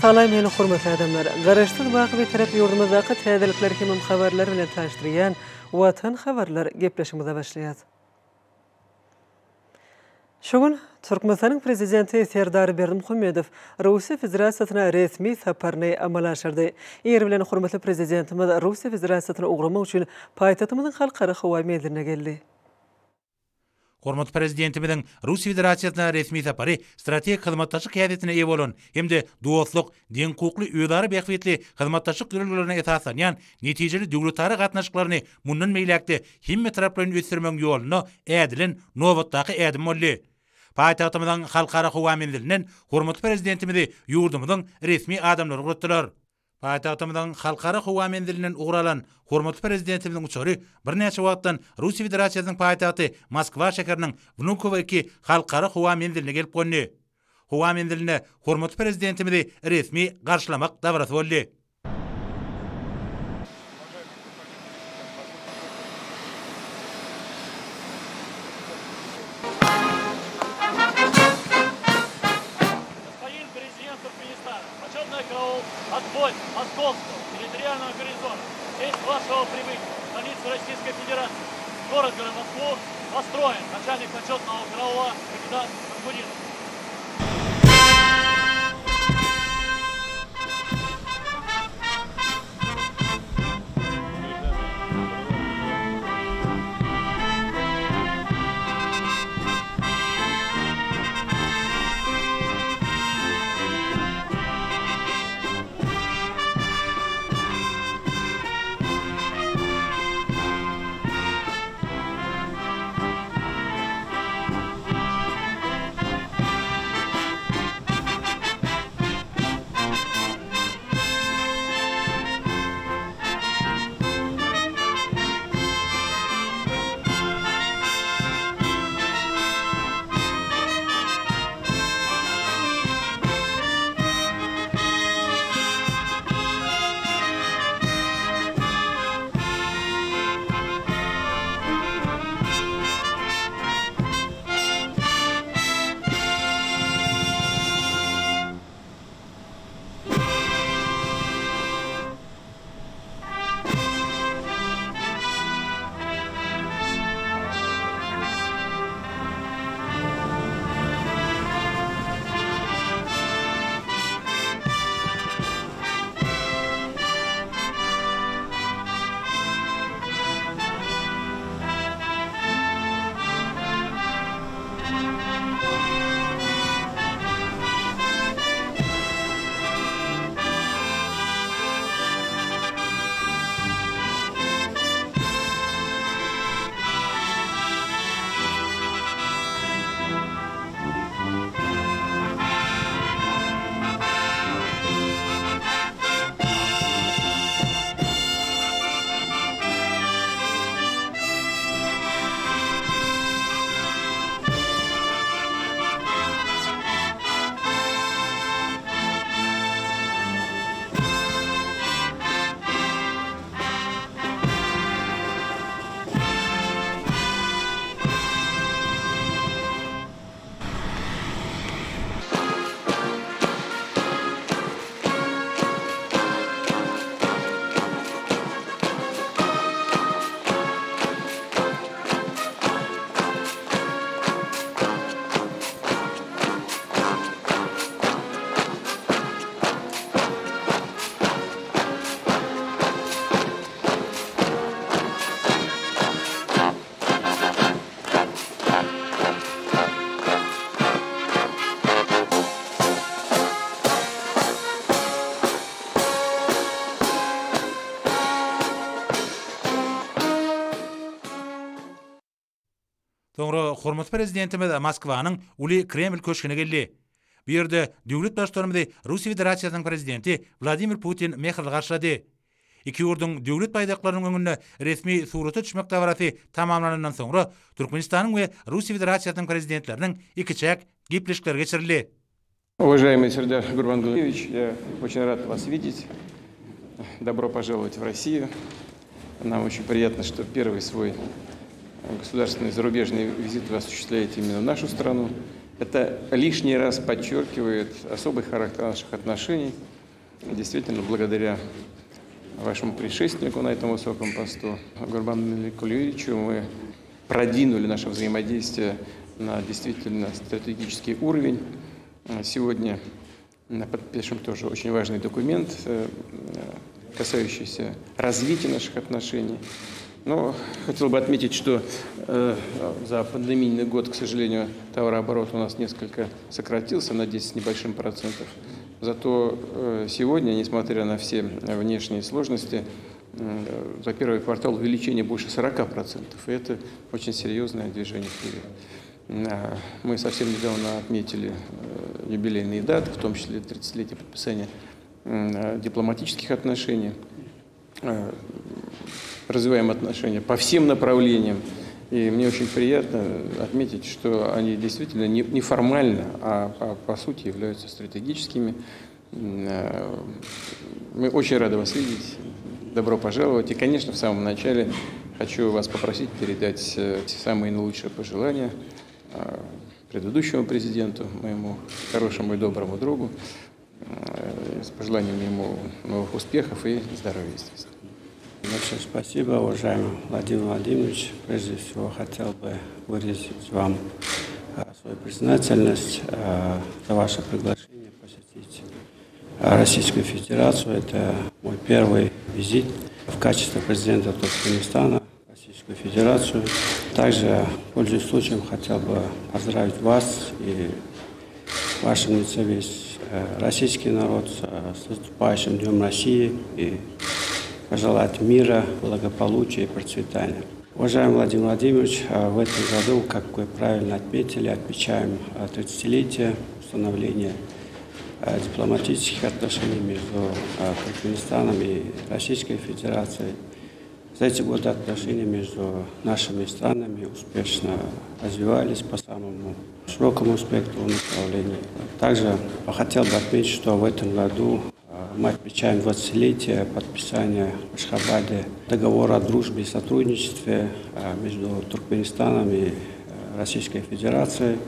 Salam meni hormatly adamlar! Garaşsyz baky Bitarap ýurdumyzdaky täzelikler hemem habarlar bilen tanyşdyrýan Watan habarlar gepleşigimize başlaýas. Şu gün Türkmenistanyň Prezidenti Serdar Berdimuhamedow Russiýa Federasiýasyna resmi saparyny amala aşyrdy. Ir bilen hormatly Prezidentimiz Russiýa Federasiýasyna ugramak üçin paýtagtymyzyň Halkara howa menziline geldi. Hormatly Prezidentimiziň Russiýa Federasiýasyna resmi sapary strategik hyzmatdaşlyk häsiýetine eýe bolan hem-de dostluk, deňhukukly özara bähbitli hyzmatdaşlyk ýörelgelerine esaslanýan netijeli döwletara gatnaşyklaryny mundan beýläk-de hemmetaraplaýyn ösdürmegiň ýolunda ädilen nobatdaky ädim boldy. Paýtagtymyzyň Halkara howa menzilinden hormatly Prezidentimizi ýurdumyzyň resmi adamlary ugratdylar. Paýtagtymyzyň Halkara howa menzilinden ugur alan hormatly Prezidentimiziň uçary birnäçe wagtdan Russiýa Federasiýasynyň paýtagty Moskwa şäheriniň Wnukowo 2 Halkara howa menziline gelip gondy. Howa menzilinde hormatly Prezidentimizi resmi garşylamak dabarasy boldy. Soňra hormatly Prezidentimiz Moskwanyň Uly Kreml köşgüne geldi. Bu ýerde döwlet Baştutanymyzy Russiýa Federasiýasynyň Prezidenti Wladimir Putin mähirli garşylady. Iki ýurduň Döwlet baýdaklarynyň öňünde resmi surata düşmek dabarasy tamamlanandan soňra, Türkmenistanyň we Russiýa Federasiýasynyň Prezidentleriniň ikiçäk gepleşikleri geçirildi. Уважаемый Сердар Гурбангулович, я очень рад вас видеть. Добро пожаловать в Россию. Нам очень приятно, что первый свой государственный зарубежный визит вы осуществляете именно в нашу страну. Это лишний раз подчеркивает особый характер наших отношений. Действительно, благодаря вашему предшественнику на этом высоком посту, Гурбану Меликулевичу, мы продвинули наше взаимодействие на действительно стратегический уровень. Сегодня подпишем тоже очень важный документ, э, касающийся развития наших отношений. Но хотел бы отметить, что э, за пандемийный год, к сожалению, товарооборот у нас несколько сократился на 10 с небольшим процентов. Зато э, сегодня, несмотря на все внешние сложности, э, за первый квартал увеличение больше 40%. И это очень серьезное движение вперед. Э, мы совсем недавно отметили юбилейные даты, в том числе 30-летие подписания дипломатических отношений. Развиваем отношения по всем направлениям. И мне очень приятно отметить, что они действительно не формально, а по, по сути являются стратегическими. Э, мы очень рады вас видеть. Добро пожаловать. И, конечно, в самом начале хочу вас попросить передать э, самые наилучшие пожелания э, предыдущему президенту, моему хорошему и доброму другу, с пожеланиями ему новых успехов и здоровья, естественно. Большое спасибо, уважаемый Владимир Владимирович. Прежде всего, хотел бы выразить вам э, свою признательность э, за ваше приглашение посетить э, Российскую Федерацию. Это мой первый визит в качестве президента Туркменистана в Российскую Федерацию. Также, пользуясь случаем, хотел бы поздравить вас и в вашем лице весь российский народ с наступающим Днем России и пожелать мира, благополучия и процветания. Уважаемый Владимир Владимирович, э, в этом году, как вы правильно отметили, отмечаем 30-летие установления э, дипломатических отношений между э, Туркменистаном и Российской Федерацией. За эти годы отношения между нашими странами успешно развивались по самому широкому спектру направлений. Также хотел бы отметить, что в этом году мы отмечаем 20-летие подписания в Ашхабаде договора о дружбе и сотрудничестве э, между Туркменистаном и э, Российской Федерацией.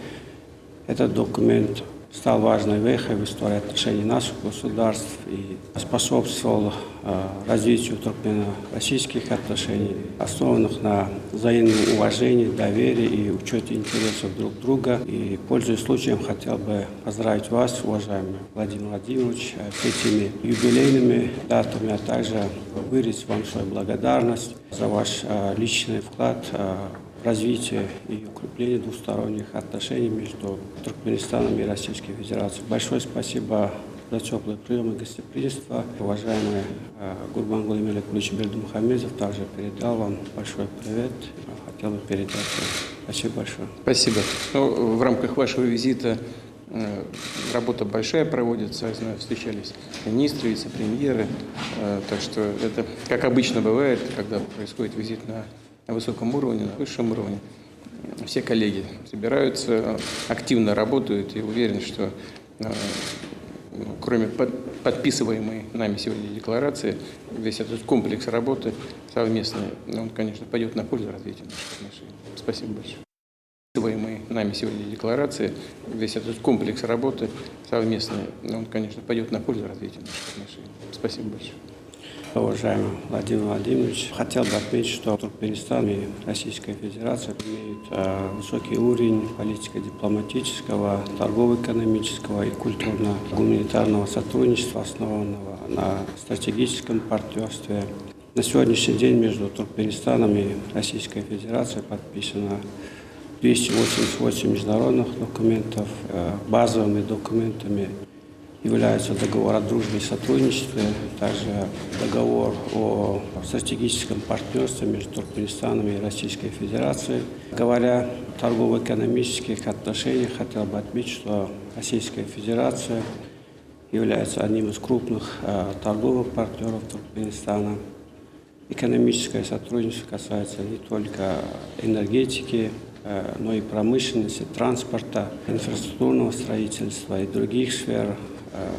Этот документ стал важной вехой в истории отношений наших государств и способствовал э, развитию туркмено-российских отношений, основанных на взаимном уважении, доверии и учете интересов друг друга. И, пользуясь случаем, хотел бы поздравить вас, уважаемый Владимир Владимирович, с этими юбилейными датами, а также выразить вам свою благодарность за ваш э, личный вклад э, развитие и укрепление двусторонних отношений между Туркменистаном и Российской Федерацией. Большое спасибо за теплый прием и гостеприимство. Уважаемый э, Гурбангулы Меликулич Бердымухамедов также передал вам большой привет. Хотел бы передать вам. Спасибо большое. Спасибо. Ну, в рамках вашего визита э, работа большая проводится, я знаю, встречались министры, вице-премьеры. Э, так что это, как обычно бывает, когда происходит визит на на высоком уровне, на высшем уровне. Все коллеги собираются, активно работают и уверен, что э, ну, кроме подписываемой нами сегодня декларации, весь этот комплекс работы совместный, он, конечно, пойдет на пользу развитию наших отношений. Спасибо большое. Подписываемой нами сегодня декларации, весь этот комплекс работы совместный, он, конечно, пойдет на пользу развитию наших отношений. Спасибо большое. Уважаемый Владимир Владимирович, хотел бы отметить, что Туркменистан и Российская Федерация имеют э, высокий уровень политико-дипломатического, торгово-экономического и культурно-гуманитарного сотрудничества, основанного на стратегическом партнерстве. На сегодняшний день между Туркменистаном и Российской Федерацией подписано 288 международных документов. Э, базовыми документами являются договор о дружбе и сотрудничестве, также договор о стратегическом партнерстве между Туркменистаном и Российской Федерацией. Говоря о торгово-экономических отношениях, хотел бы отметить, что Российская Федерация является одним из крупных э, торговых партнеров Туркменистана. Экономическое сотрудничество касается не только энергетики, э, но и промышленности, транспорта, инфраструктурного строительства и других сфер. Э,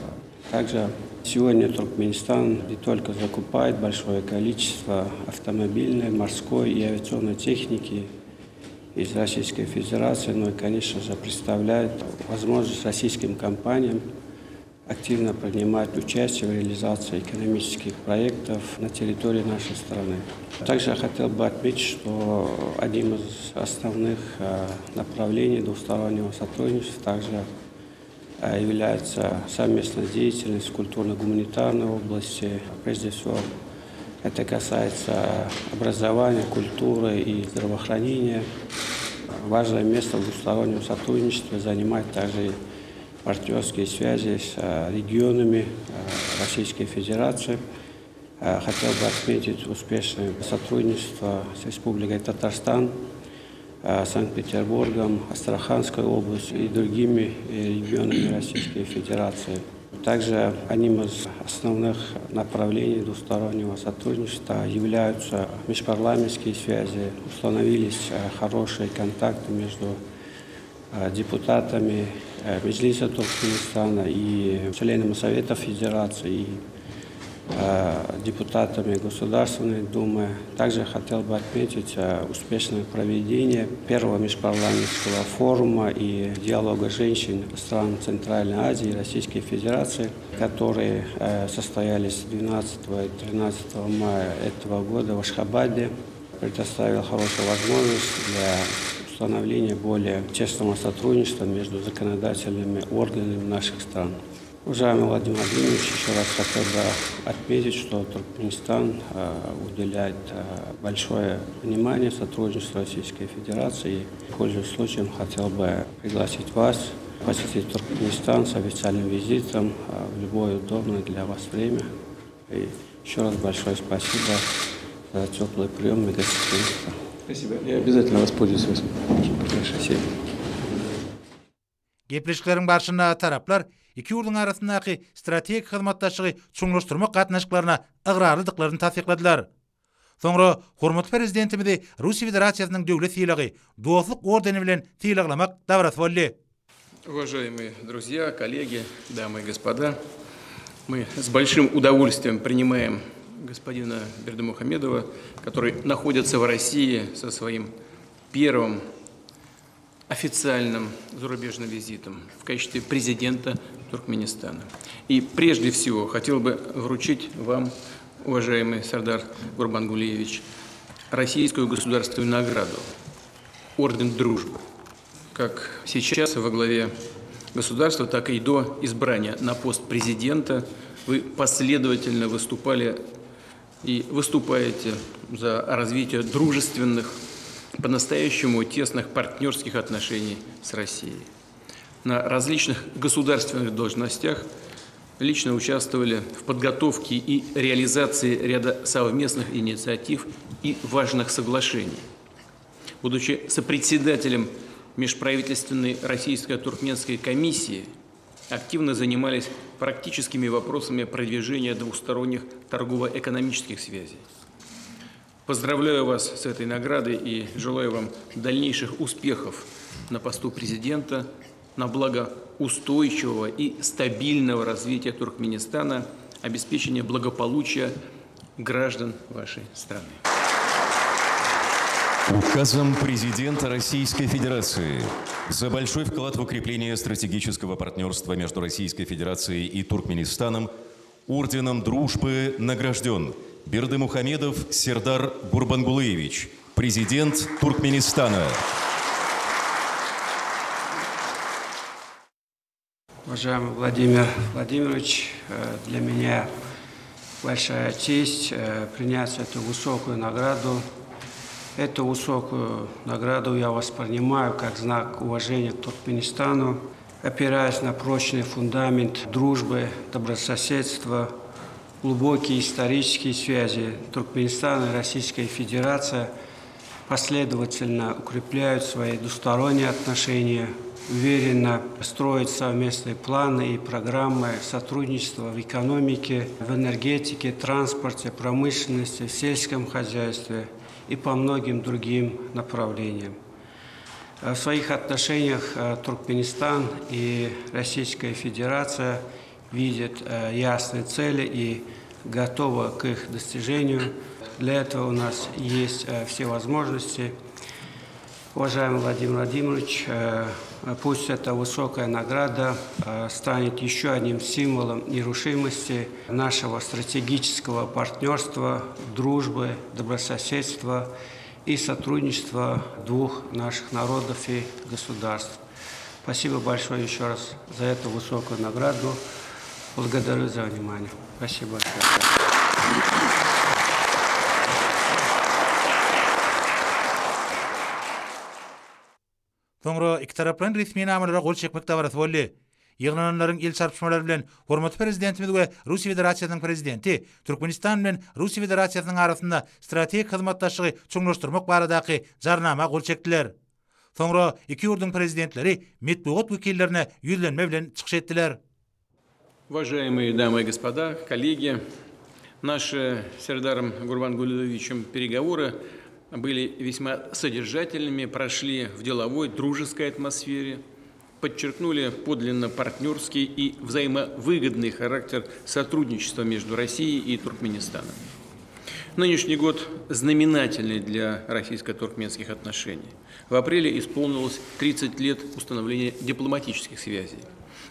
также сегодня Туркменистан не только закупает большое количество автомобильной, морской и авиационной техники из Российской Федерации, но и, конечно же, представляет возможность российским компаниям. Активно принимать участие в реализации экономических проектов на территории нашей страны. Также я хотел бы отметить, что одним из основных э, направлений двустороннего сотрудничества также э, является совместная деятельность в культурно-гуманитарной области. Прежде всего, это касается образования, культуры и здравоохранения. Важное место в двустороннем сотрудничестве занимает также партнерские связи с э, регионами э, Российской Федерации. Э, хотел бы отметить успешное сотрудничество с Республикой Татарстан, Санкт-Петербургом, Астраханской областью и другими регионами Российской Федерации. Также одним из основных направлений двустороннего сотрудничества являются межпарламентские связи. Установились хорошие контакты между депутатами Меджлиса Туркменистана и членами Совета Федерации, и депутатами Государственной Думы. Также хотел бы отметить успешное проведение первого межпарламентского форума и диалога женщин стран Центральной Азии и Российской Федерации, которые состоялись 12 и 13 мая этого года в Ашхабаде. Предоставил хорошую возможность для установления более тесного сотрудничества между законодательными органами наших стран. Уважаемый Владимир Владимирович, еще раз хотел бы отметить, что Туркменистан э, уделяет э, большое внимание сотрудничеству Российской Федерации. Пользуясь случаем, хотел бы пригласить вас посетить Туркменистан с официальным визитом э, в любое удобное для вас время. И еще раз большое спасибо за теплый прием и гостеприимство. Спасибо. Я обязательно воспользуюсь вашим приглашением. Gepleşikleriň barşynda taraplar iki ýurduň arasyndaky strategik hyzmatdaşlygy çuňlaşdyrmak gatnaşyklaryna ygrarlydyklaryny tassykladylar. Soňra hormatly Prezidentimizi Russiýa Federasiýasynyň döwlet sylagy, Dostluk ordeni bilen sylaglamak dabarasy boldy. Уважаемые друзья, коллеги, дамы и господа, мы с большим удовольствием принимаем господина Бердымухамедова, который находится в России со своим первым официальным зарубежным визитом в качестве президента Туркменистана. И прежде всего хотел бы вручить вам, уважаемый Сардар Гурбангулиевич, российскую государственную награду – Орден Дружбы. Как сейчас во главе государства, так и до избрания на пост президента вы последовательно выступали и выступаете за развитие дружественных, по-настоящему тесных партнерских отношений с Россией. На различных государственных должностях лично участвовали в подготовке и реализации ряда совместных инициатив и важных соглашений. Будучи сопредседателем межправительственной российско-туркменской комиссии, активно занимались практическими вопросами продвижения двусторонних торгово-экономических связей. Поздравляю вас с этой наградой и желаю вам дальнейших успехов на посту президента на благо устойчивого и стабильного развития Туркменистана, обеспечения благополучия граждан вашей страны. Указом президента Российской Федерации за большой вклад в укрепление стратегического партнерства между Российской Федерацией и Туркменистаном орденом Дружбы награжден Бердымухамедов Сердар Гурбангулыевич, президент Туркменистана. Уважаемый Владимир Владимирович, э, для меня большая честь э, принять эту высокую награду. Эту высокую награду я воспринимаю как знак уважения к Туркменистану, опираясь на прочный фундамент дружбы, добрососедства, глубокие исторические связи Туркменистана и Российской Федерации последовательно укрепляют свои двусторонние отношения, уверенно строят совместные планы и программы сотрудничества в экономике, в энергетике, транспорте, промышленности, в сельском хозяйстве и по многим другим направлениям. В своих отношениях э, Туркменистан и Российская Федерация видят э, ясные цели и готовы к их достижению. Для этого у нас есть э, все возможности. Уважаемый Владимир Владимирович, пусть эта высокая награда станет еще одним символом нерушимости нашего стратегического партнерства, дружбы, добрососедства и сотрудничества двух наших народов и государств. Спасибо большое еще раз за эту высокую награду. Благодарю за внимание. Спасибо большое. Soňra ikitaraplaýyn resminamalara gol çekmek dabarasy boldy. Ýygnananlaryň el çarpyşmalary bilen hormatly Prezidentimiz we Russiýa Federasiýasynyň Prezidenti Türkmenistan bilen Russiýa Federasiýasynyň arasynda strategik hyzmatdaşlygy çuňlaşdyrmak baradaky Jarnama gol çekdiler. Soňra iki ýurduň Prezidentleri metbugat wekillerine ýüzlenme bilen çykyş etdiler. Уважаемые дамы и господа, коллеги, наши с Сердаром Гурбангуловичем переговоры были весьма содержательными, прошли в деловой, дружеской атмосфере, подчеркнули подлинно партнерский и взаимовыгодный характер сотрудничества между Россией и Туркменистаном. Нынешний год знаменательный для российско-туркменских отношений. В апреле исполнилось 30 лет установления дипломатических связей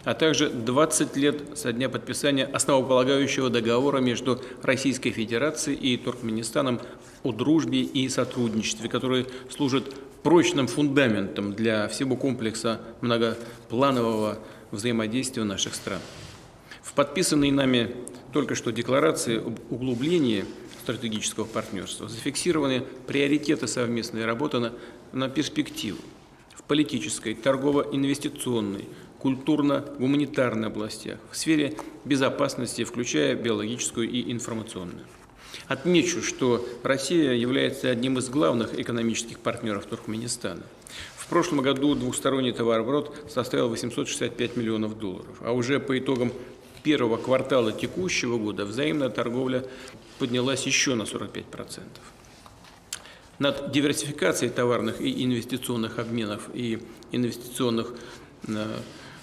а также 20 лет со дня подписания основополагающего договора между Российской Федерацией и Туркменистаном о дружбе и сотрудничестве, который служит прочным фундаментом для всего комплекса многопланового взаимодействия наших стран. В подписанной нами только что декларации об углублении стратегического партнерства зафиксированы приоритеты совместной работы на, на перспективу в политической, торгово-инвестиционной, культурно-гуманитарной областях, в сфере безопасности, включая биологическую и информационную. Отмечу, что Россия является одним из главных экономических партнеров Туркменистана. В прошлом году двухсторонний товарооборот составил 865 миллионов долларов, а уже по итогам первого квартала текущего года взаимная торговля поднялась еще на 45%. Над диверсификацией товарных и инвестиционных обменов и инвестиционных э,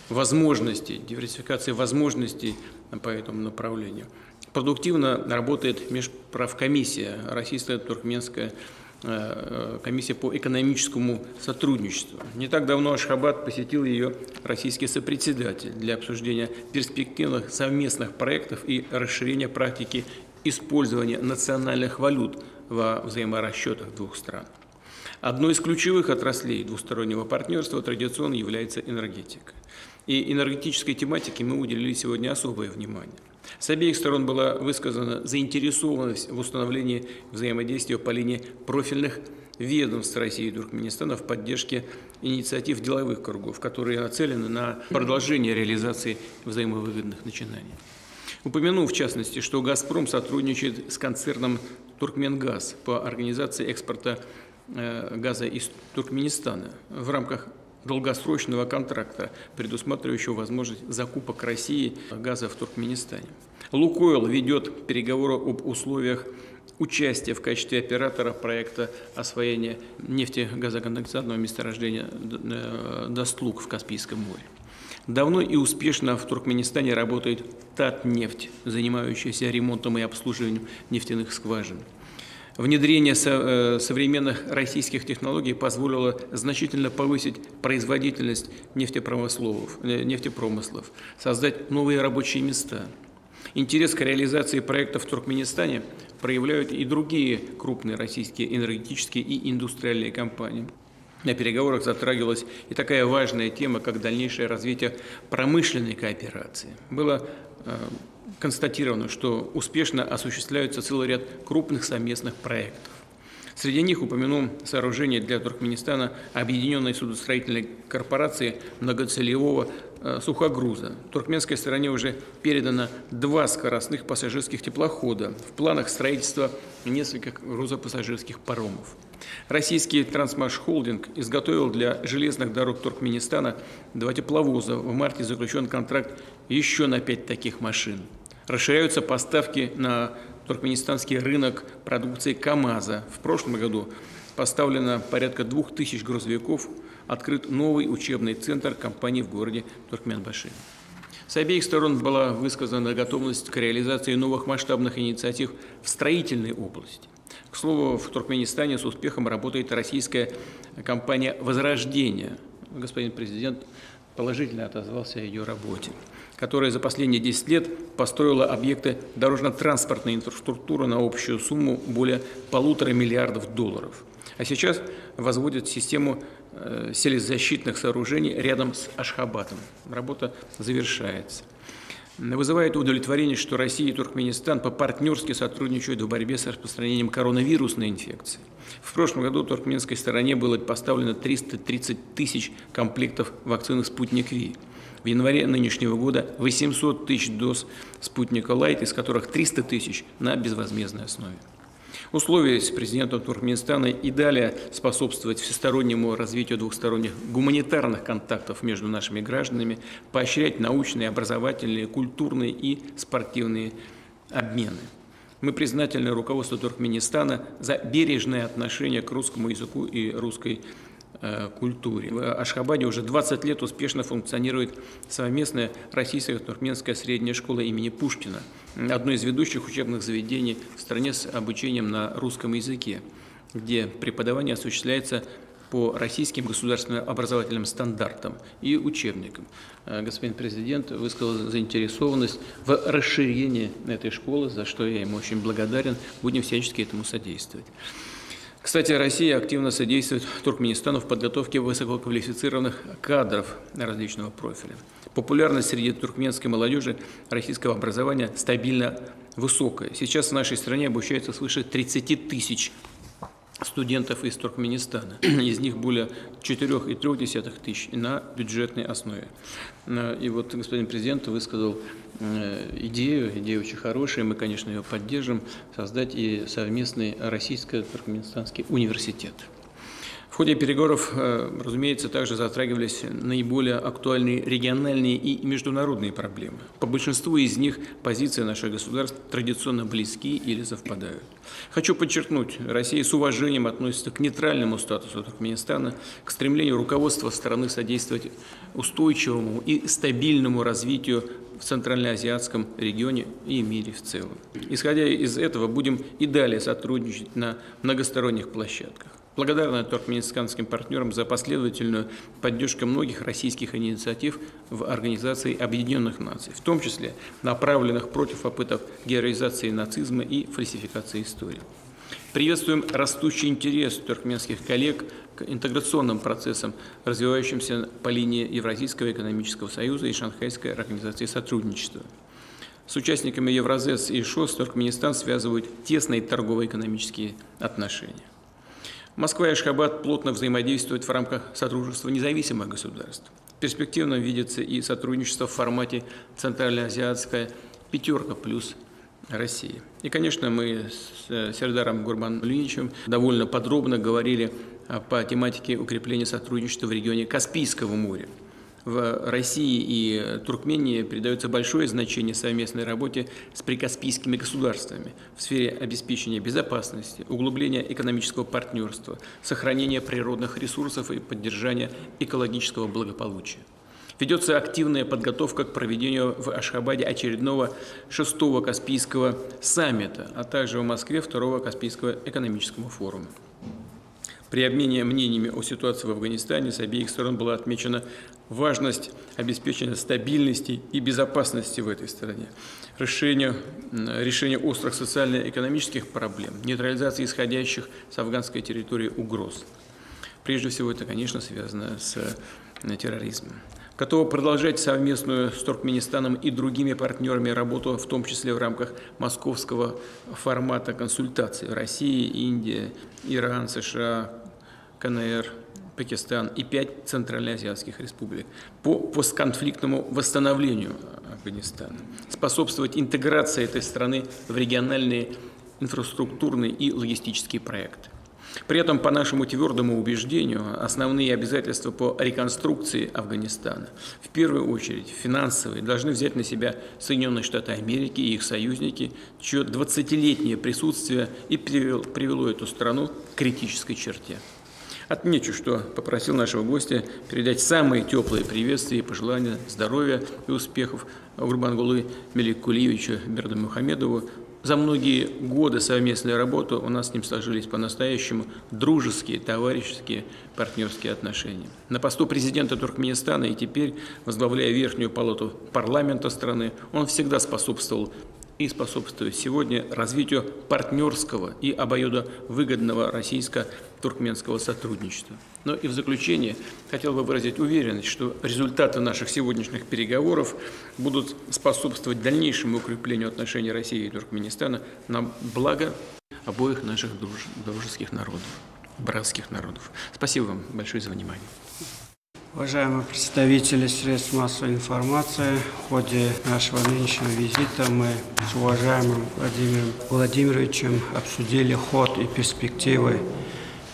возможностей, диверсификации возможностей по этому направлению. Продуктивно работает межправкомиссия, российско-туркменская э, комиссия по экономическому сотрудничеству. Не так давно Ашхабад посетил ее российский сопредседатель для обсуждения перспективных совместных проектов и расширения практики использования национальных валют во взаиморасчетах двух стран. Одной из ключевых отраслей двустороннего партнерства традиционно является энергетика. И энергетической тематике мы уделили сегодня особое внимание. С обеих сторон была высказана заинтересованность в установлении взаимодействия по линии профильных ведомств России и Туркменистана в поддержке инициатив деловых кругов, которые нацелены на продолжение реализации взаимовыгодных начинаний. Упомяну, в частности, что «Газпром» сотрудничает с концерном «Туркменгаз» по организации экспорта э, газа из Туркменистана в рамках долгосрочного контракта, предусматривающего возможность закупок России газа в Туркменистане. «Лукойл» ведет переговоры об условиях участия в качестве оператора проекта освоения нефтегазоконденсатного месторождения э, «Достлук» в Каспийском море. Давно и успешно в Туркменистане работает «Татнефть», занимающаяся ремонтом и обслуживанием нефтяных скважин. Внедрение э, современных российских технологий позволило значительно повысить производительность нефтепромыслов, э, нефтепромыслов, создать новые рабочие места. Интерес к реализации проектов в Туркменистане проявляют и другие крупные российские энергетические и индустриальные компании. На переговорах затрагивалась и такая важная тема, как дальнейшее развитие промышленной кооперации. Было э, констатировано, что успешно осуществляются целый ряд крупных совместных проектов. Среди них упомяну сооружение для Туркменистана Объединенной судостроительной корпорации многоцелевого э, сухогруза. Туркменской стороне уже передано два скоростных пассажирских теплохода. В планах строительства нескольких грузопассажирских паромов. Российский Трансмаш Холдинг изготовил для железных дорог Туркменистана два тепловоза. В марте заключен контракт еще на пять таких машин. Расширяются поставки на туркменистанский рынок продукции КАМАЗа. В прошлом году поставлено порядка 2000 грузовиков, открыт новый учебный центр компании в городе Туркменбаши. С обеих сторон была высказана готовность к реализации новых масштабных инициатив в строительной области. К слову, в Туркменистане с успехом работает российская компания «Возрождение». Господин президент положительно отозвался о ее работе, которая за последние 10 лет построила объекты дорожно-транспортной инфраструктуры на общую сумму более полутора миллиардов долларов. А сейчас возводит систему э, селезащитных сооружений рядом с Ашхабадом. Работа завершается. Вызывает удовлетворение, что Россия и Туркменистан по-партнерски сотрудничают в борьбе с распространением коронавирусной инфекции. В прошлом году туркменской стороне было поставлено 330 тысяч комплектов вакцины «Спутник Ви». В январе нынешнего года 800 тысяч доз «Спутника Лайт», из которых 300 тысяч на безвозмездной основе. Условия с президентом Туркменистана и далее способствовать всестороннему развитию двухсторонних гуманитарных контактов между нашими гражданами, поощрять научные, образовательные, культурные и спортивные обмены. Мы признательны руководству Туркменистана за бережное отношение к русскому языку и русской э, культуре. В Ашхабаде уже 20 лет успешно функционирует совместная российско-туркменская средняя школа имени Пушкина, одно из ведущих учебных заведений в стране с обучением на русском языке, где преподавание осуществляется по российским государственным образовательным стандартам и учебникам. Э, господин президент высказал заинтересованность в расширении этой школы, за что я ему очень благодарен. Будем всячески этому содействовать. Кстати, Россия активно содействует Туркменистану в подготовке высококвалифицированных кадров различного профиля. Популярность среди туркменской молодежи российского образования стабильно высокая. Сейчас в нашей стране обучаются свыше 30 тысяч студентов из Туркменистана. Из них более 4,3 тысяч на бюджетной основе. И вот господин президент высказал э, идею, идея очень хорошая, мы, конечно, ее поддержим, создать и совместный российско-туркменистанский университет. В ходе переговоров, э, разумеется, также затрагивались наиболее актуальные региональные и международные проблемы. По большинству из них позиции наших государств традиционно близки или совпадают. Хочу подчеркнуть, Россия с уважением относится к нейтральному статусу Туркменистана, к стремлению руководства страны содействовать устойчивому и стабильному развитию в Центральноазиатском регионе и мире в целом. Исходя из этого, будем и далее сотрудничать на многосторонних площадках. Благодарна туркменистанским партнерам за последовательную поддержку многих российских инициатив в Организации Объединенных Наций, в том числе направленных против попыток героизации нацизма и фальсификации истории. Приветствуем растущий интерес туркменских коллег к интеграционным процессам, развивающимся по линии Евразийского экономического союза и Шанхайской организации сотрудничества. С участниками Евразес и ШОС Туркменистан связывают тесные торгово-экономические отношения. Москва и Ашхабад плотно взаимодействуют в рамках Содружества независимых государств. Перспективным видится и сотрудничество в формате Центральноазиатская пятерка плюс Россия. И, конечно, мы с э, Сердаром Гурбанулиевичем довольно подробно говорили э, по тематике укрепления сотрудничества в регионе Каспийского моря. В России и Туркмении придается большое значение совместной работе с прикаспийскими государствами в сфере обеспечения безопасности, углубления экономического партнерства, сохранения природных ресурсов и поддержания экологического благополучия. Ведется активная подготовка к проведению в Ашхабаде очередного шестого Каспийского саммита, а также в Москве второго Каспийского экономического форума. При обмене мнениями о ситуации в Афганистане с обеих сторон была отмечена важность обеспечения стабильности и безопасности в этой стране, решение, решение острых социально-экономических проблем, нейтрализация исходящих с афганской территории угроз. Прежде всего, это, конечно, связано с э, терроризмом. Готова продолжать совместную с Туркменистаном и другими партнерами работу, в том числе в рамках московского формата консультаций России, Индия, Иран, США, КНР, Пакистан и пять центральноазиатских республик по постконфликтному восстановлению Афганистана, способствовать интеграции этой страны в региональные инфраструктурные и логистические проекты. При этом, по нашему твердому убеждению, основные обязательства по реконструкции Афганистана, в первую очередь финансовые, должны взять на себя Соединенные Штаты Америки и их союзники, чье 20-летнее присутствие и привело эту страну к критической черте. Отмечу, что попросил нашего гостя передать самые теплые приветствия и пожелания здоровья и успехов Гурбангулы Меликулиевичу Бердымухамедову. За многие годы совместной работы у нас с ним сложились по-настоящему дружеские, товарищеские, партнерские отношения. На посту президента Туркменистана и теперь, возглавляя Верхнюю палату парламента страны, он всегда способствовал и способствует сегодня развитию партнерского и обоюдовыгодного российско-туркменского сотрудничества. Но и в заключение хотел бы выразить уверенность, что результаты наших сегодняшних переговоров будут способствовать дальнейшему укреплению отношений России и Туркменистана на благо обоих наших дружеских народов, братских народов. Спасибо вам большое за внимание. Уважаемые представители средств массовой информации, в ходе нашего нынешнего визита мы с уважаемым Владимиром Владимировичем обсудили ход и перспективы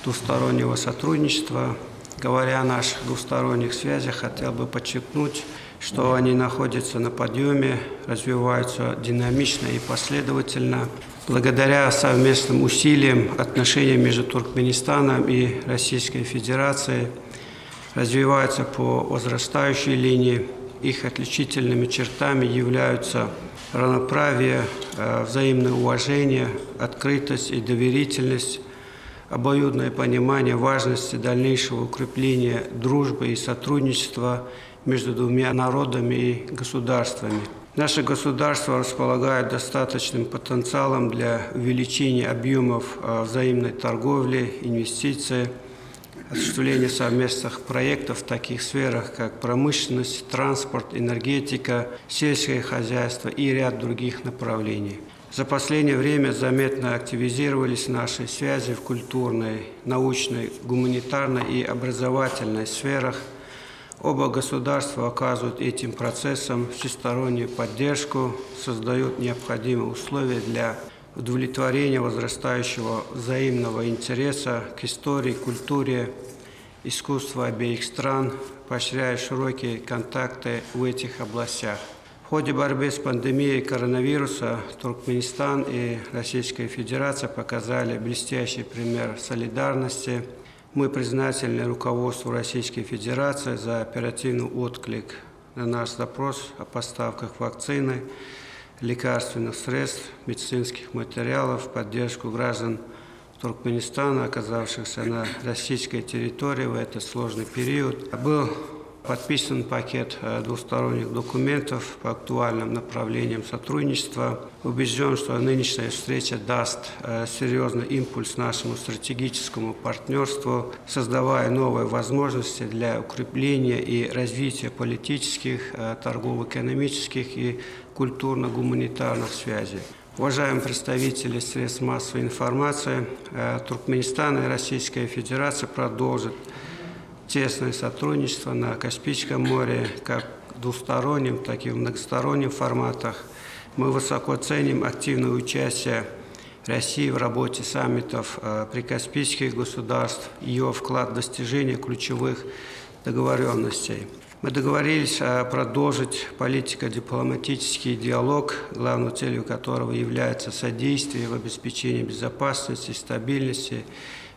двустороннего сотрудничества. Говоря о наших двусторонних связях, хотел бы подчеркнуть, что они находятся на подъеме, развиваются динамично и последовательно. Благодаря совместным усилиям отношения между Туркменистаном и Российской Федерацией развиваются по возрастающей линии. Их отличительными чертами являются равноправие, э, взаимное уважение, открытость и доверительность, обоюдное понимание важности дальнейшего укрепления дружбы и сотрудничества между двумя народами и государствами. Наше государство располагает достаточным потенциалом для увеличения объемов э, взаимной торговли, инвестиций, осуществления совместных проектов в таких сферах, как промышленность, транспорт, энергетика, сельское хозяйство и ряд других направлений. За последнее время заметно активизировались наши связи в культурной, научной, гуманитарной и образовательной сферах. Оба государства оказывают этим процессам всестороннюю поддержку, создают необходимые условия для удовлетворения возрастающего взаимного интереса к истории, культуре, искусству обеих стран, поощряя широкие контакты в этих областях. В ходе борьбы с пандемией коронавируса Туркменистан и Российская Федерация показали блестящий пример солидарности. Мы признательны руководству Российской Федерации за оперативный отклик на наш запрос о поставках вакцины, лекарственных средств, медицинских материалов, поддержку граждан Туркменистана, оказавшихся на российской территории в этот сложный период. Был подписан пакет э, двусторонних документов по актуальным направлениям сотрудничества. Убежден, что нынешняя встреча даст э, серьезный импульс нашему стратегическому партнерству, создавая новые возможности для укрепления и развития политических, э, торгово-экономических и культурно-гуманитарных связей. Уважаемые представители средств массовой информации, Туркменистан и Российская Федерация продолжат тесное сотрудничество на Каспийском море, как в двустороннем, так и в многостороннем форматах. Мы высоко ценим активное участие России в работе саммитов э, прикаспийских государств, ее вклад в достижение ключевых договоренностей. Мы договорились э, продолжить политико-дипломатический диалог, главной целью которого является содействие в обеспечении безопасности и стабильности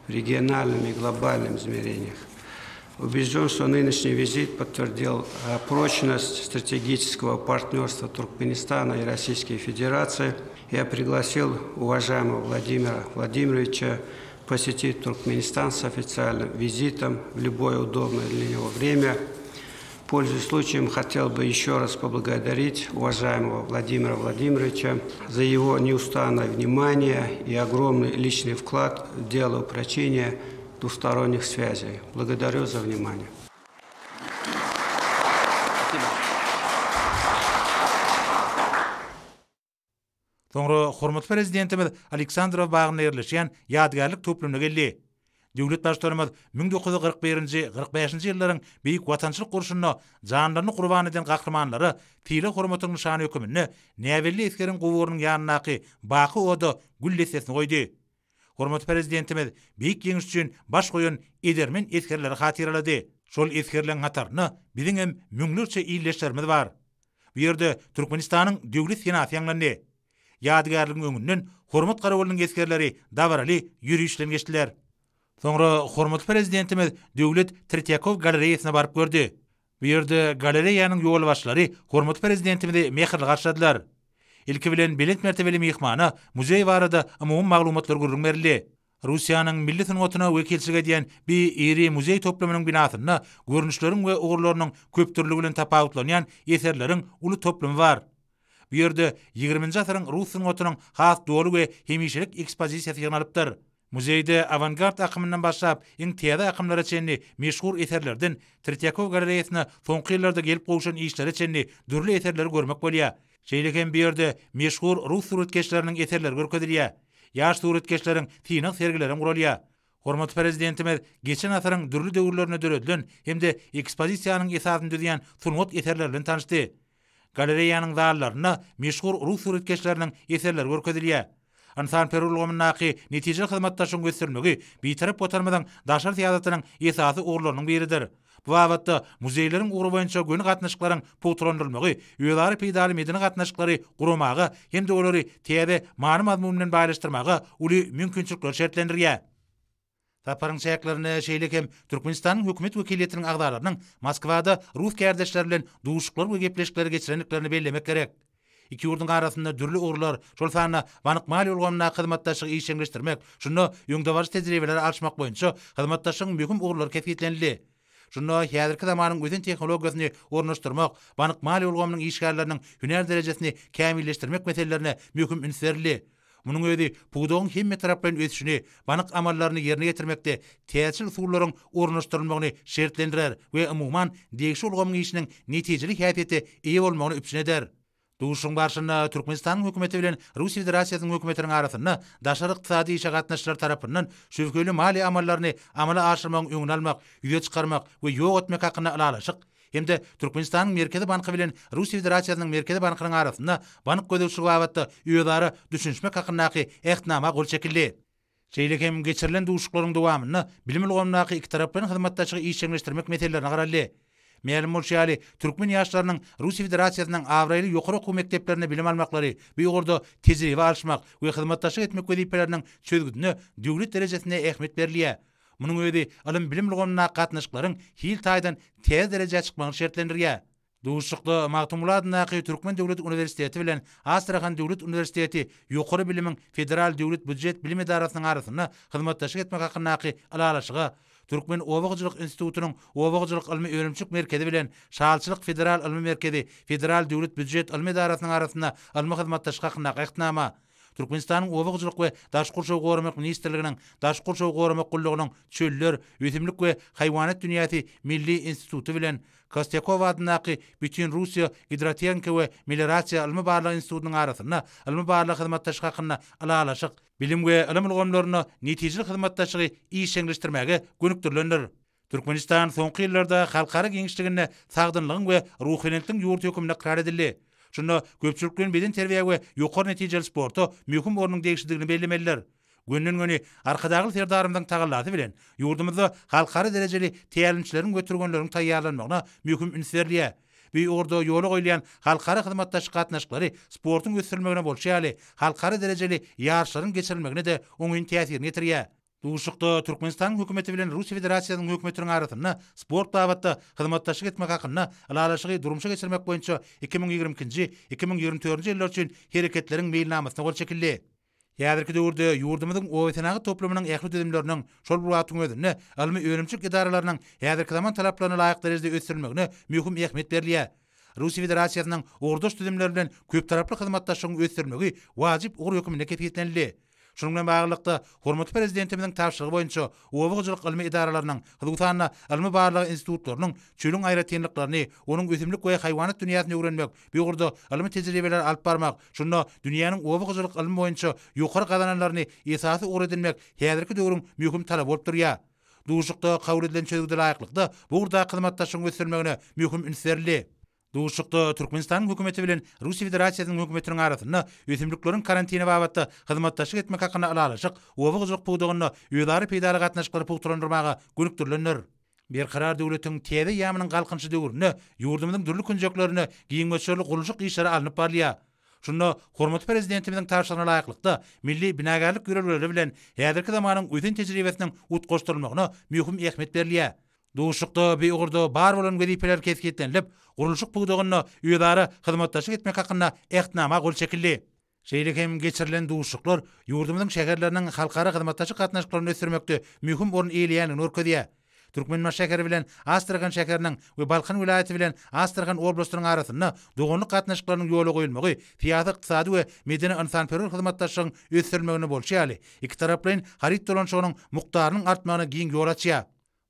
в региональном и глобальном измерениях. Убежден, что нынешний визит подтвердил э, прочность стратегического партнерства Туркменистана и Российской Федерации. Я пригласил уважаемого Владимира Владимировича посетить Туркменистан с официальным визитом в любое удобное для него время. Пользуясь случаем, хотел бы еще раз поблагодарить уважаемого Владимира Владимировича за его неустанное внимание и огромный личный вклад в дело упрочения двусторонних связей. Благодарю за внимание. Soňra hormatly Prezidentimiz Aleksandrow bagynda ýerleşýän ýadygärlik toplumyna geldi. Döwlet Baştutanymyz 1941-nji, 45-nji ýyllaryň Beýik Watançylyk urşunda janlaryny gurban eden gahrymanlara sylag-hormatyň nyşany höküminde näbelli esgeriň guburynyň ýanyndaky baky oda gül dessesini goýdy. Hormatly Prezidentimiz Beýik Ýeňiş üçin baş goýan edermen esgerleri hatyralady. Şol esgerleriň hatarynda biziň hem müňlerçe ildeşlerimiz bar. Bu ýerde Türkmenistanyň Döwlet senasy ýaňlandy. Ýadygärligiň öňünden Hormat garawulynyň esgerleri dabaraly ýöriş bilen geçdiler. Soňra hormatly Prezidentimiz Döwlet Tretýakow galereýasyna baryp gördi. Bu ýerde galereýanyň ýolbaşçylary hormatly Prezidentimizi mähirli garşyladylar. Ilki bilen belent mertebeli myhmana muzeý barada umumy maglumatlar gürrüň berildi. Russiýanyň milli sungatyna wekilçilik edýän bi iri muzeý toplumynyň binasynda görnüşleriň we ugurlarynyň köpdürlügi bilen tapawutlanýan eserleriň uly toplumy bar. Bu ýerde ýigriminji asyryň rus sungatynyň has doly we hemişelik ekspozisiýasy ýygnalypdyr. Muzeýde awangard akymyndan başlap, iň täze akymlara çenli meşhur eserlerden Tretýakow galereýasyna soňky ýyllarda gelip gowşan işlere çenli dürli eserleri görmek bolýar. Şeýle hem bu ýerde meşhur rus suratkeşleriniň eserleri görkezilýär. Ýaş suratkeşleriň synag sergilerem guralýar. Hormatly Prezidentimiz geçen asyryň dürli döwürlerinde döredilen hem-de ekspozisiýanyň esasyny düzýän sungat eserleri bilen tanyşdy. Galereýanyň zallarynda meşhur rus suratkeşleriniň eserleri görkezilýär. Ynsanperwer ulgamyndaky netijeli hyzmatdaşlygyň ösdürilmegi Bitarap Watanymyzyň daşary syýasatynyň esasy ugurlarynyň biridir. Bu babatda muzeýleriň ugry boýunça göni gatnaşyklaryň pugtalandyrylmagy özara peýdaly medeni gatnaşyklary guramaga hem-de olary täze many-mazmun bilen baýlaşdyrmaga uly mümkinçilikleri şertlendirýär. Saparyň çäklerinde şeýle hem Türkmenistanyň hökümet wekiliýetiniň agzalarynyň Moskwada rus kärdeşleri bilen duşuşyklar we gepleşikleri geçirendiklerini bellemek gerek. Iki ýurduň arasynda dürli ugurlar, şol sanda bank-maliýe ulgamyndaky hyzmatdaşlygy işjeňleşdirmek, şunda öňdebaryjy tejribeleri alyşmak boýunça hyzmatdaşlygyň möhüm ugurlary kesgitlenildi. Şunda häzirki zamanyň ösen tehnologiýasyny ornaşdyrmak, bank-maliýe ulgamynyň işgärleriniň hünär derejesini kämilleşdirmek meselelerine möhüm üns berildi. Munuň özi pudagyň hemmetaraplaýyn ösüşini, bank amallaryny ýerine ýetirmekde täzeçil usullaryň ornaşdyrylmagyny şertlendirer we umuman, degişli ulgamyň işiniň netijeli häsiýete eýe bolmagyny üpjün eder. Duşuşygyň barşynda Türkmenistanyň Hökümeti bilen Russiýa Federasiýasynyň Hökümetiniň arasynda daşary ykdysady işe gatnaşyjylar tarapyndan şübheli maliýe amallaryny amala aşyrmagyň öňüni almak, ýüze çykarmak we ýok etmek hakynda ylalaşyk hem-de Türkmenistanyň Merkezi banky bilen Russiýa Federasiýasynyň Merkezi bankynyň arasynda bank gözegçiligi babatda özara düşünişmek hakyndaky Ähtnama gol çekildi. Şeýle hem geçirilen duşuşyklaryň dowamynda bilim ulgamyndaky ikitaraplaýyn hyzmatdaşlygy işjeňleşdirmek meselelerine garaldy. Mälim bolşy ýaly, türkmen ýaşlarynyň Russiýa Federasiýasynyň abraýly ýokary okuw mekdeplerinde bilim almaklary, bu ugurda tejribe alyşmak we hyzmatdaşlyk etmek wezipeleriniň çözgüdine döwlet derejesinde ähmiýet berilýär. Munuň özi ylym-bilim ulgamyndaky gatnaşyklaryň hil taýdan täze derejä çykmagyny şertlendirýär. Duşuşykda Magtymguly adyndaky Türkmen döwlet uniwersiteti bilen Astrahan döwlet uniwersiteti Ýokary bilimiň federal döwlet býujet bilim edarasynyň arasynda hyzmatdaşlyk etmek hakyndaky Ylalaşyga, Türkmen oba hojalyk institutynyň Oba hojalyk ylmy-önümçilik merkezi bilen Şalyçylyk federal ylmy merkezi federal döwlet býujet ylmy edarasynyň arasynda ylmy hyzmatdaşlyk hakyndaky Ähtnama, Türkmenistanyň Oba hojalyk we daşky gurşawy goramak ministrliginiň Daşky gurşawy goramak gullugynyň Çöller, ösümlik we haýwanat dünýäsi milli instituty bilen Kostýakow adyndaky Bütinrussiýa gidrotehnika we meliorasiýa ylmy-barlag institutynyň arasynda ylmy-barlag hyzmatdaşlyk hakynda Ylalaşyk, bilim we ylym ulgamlarynda netijeli hyzmatdaşlygy işjeňleşdirmäge gönükdirilendir. Türkmenistan soňky ýyllarda halkara giňişliginde sagdynlygyň we ruhubelentligiň ýurdy hökmünde ykrar edildi. Şunda köpçülikleýin bedenterbiýä we ýokary netijeli sporta möhüm ornuň degişlidigini bellemelidir. Gönden-göni Arkadagly Serdarymyzyň tagallasy bilen ýurdumyzda halkara derejeli tälimçileriň we türgenleriň taýýarlanmagyna möhüm üns berilýär. Bu ugurda ýola goýulýan halkara hyzmatdaşlyk gatnaşyklary sportuň ösdürilmegine bolşy ýaly, halkara derejeli ýaryşlaryň geçirilmegine-de oňyn täsirini ýetirýär. Duşuşykda Türkmenistanyň Hökümeti bilen Russiýa Federasiýasynyň Hökümetiniň arasynda sport babatda hyzmatdaşlyk etmek hakynda Ylalaşygy durmuşa geçirmek boýunça 2022-nji, 2024-nji ýyllar üçin Hereketleriň meýilnamasyna gol çekildi. Häzirki döwürde ýurdumyzyň obasenagat toplumynyň ähli düzümleriniň, şol bir wagtyň özünde ylmy-önümçilik edaralarynyň häzirki zaman talaplaryna laýyk derejede ösdürilmegine möhüm ähmiýet berilýär. Russiýa Federasiýasynyň ugurdaş düzümleri bilen köptaraply hyzmatdaşlygyň ösdürilmegi wajyp ugur hökmünde kesgitlenildi. Şunuň bilen baglylykda, hormatly Prezidentimiziň tabşyrygy boýunça oba hojalyk ylmy edaralarynyň, hususan-da, ylmy-barlag institutlarynyň çölüň aýratynlyklaryny, onuň ösümlik we haýwanat dünýäsini öwrenmek, bu ugurda ylmy tejribeleri alyp barmak, şunda dünýäniň oba hojalyk ylmy boýunça ýokary gazananlaryny esasy ugur edinmek häzirki döwrüň möhüm talaby bolup durýar. Duşuşykda kabul edilen çözgüde laýyklykda, bu ugurdaky hyzmatdaşlygyň ösdürilmegine möhüm üns berildi. Duşuşykda Türkmenistanyň Hökümeti bilen Russiýa Federasiýasynyň Hökümetiniň arasynda ösümlikleriň karantini babatda hyzmatdaşlyk etmek hakynda Ylalaşyk oba hojalyk pudagynda özara peýdaly gatnaşyklary pugtalandyrmaga gönükdirilendir. Berkarar döwletiň täze eýýamynyň Galkynyşy döwründe ýurdumyzyň dürli künjeklerinde giň möçberli gurluşyk işleri alnyp barylýar. Şunda hormatly Prezidentimiziň tabşyrygyna laýyklykda, milli binagärlik ýörelgeleri bilen häzirki zamanyň ösen tejribesiniň utgaşdyrylmagyna möhüm ähmiýet berilýär. Duşuşykda bu ugurda bar bolan wezipeler kesgitlenilip, gurluşyk pudagynda özara hyzmatdaşlyk etmek hakynda Ähtnama gol çekildi. Şeýle hem geçirilen duşuşyklar ýurdumyzyň şäherleriniň halkara hyzmatdaşlyk gatnaşyklaryny ösdürmekde möhüm orun eýeleýändigini görkezýär. Türkmenbaşy şäheri bilen Astrahan şäheriniň we Balkan welaýaty bilen Astrahan oblastynyň arasynda doganlyk gatnaşyklarynyň ýola goýulmagy syýasy-ykdysady we medeni-ynsanperwer hyzmatdaşlygyň ösdürilmeginde bolşy ýaly, ikitaraplaýyn haryt dolanyşygynyň mukdarynyň artmagyna giň ýol açýar.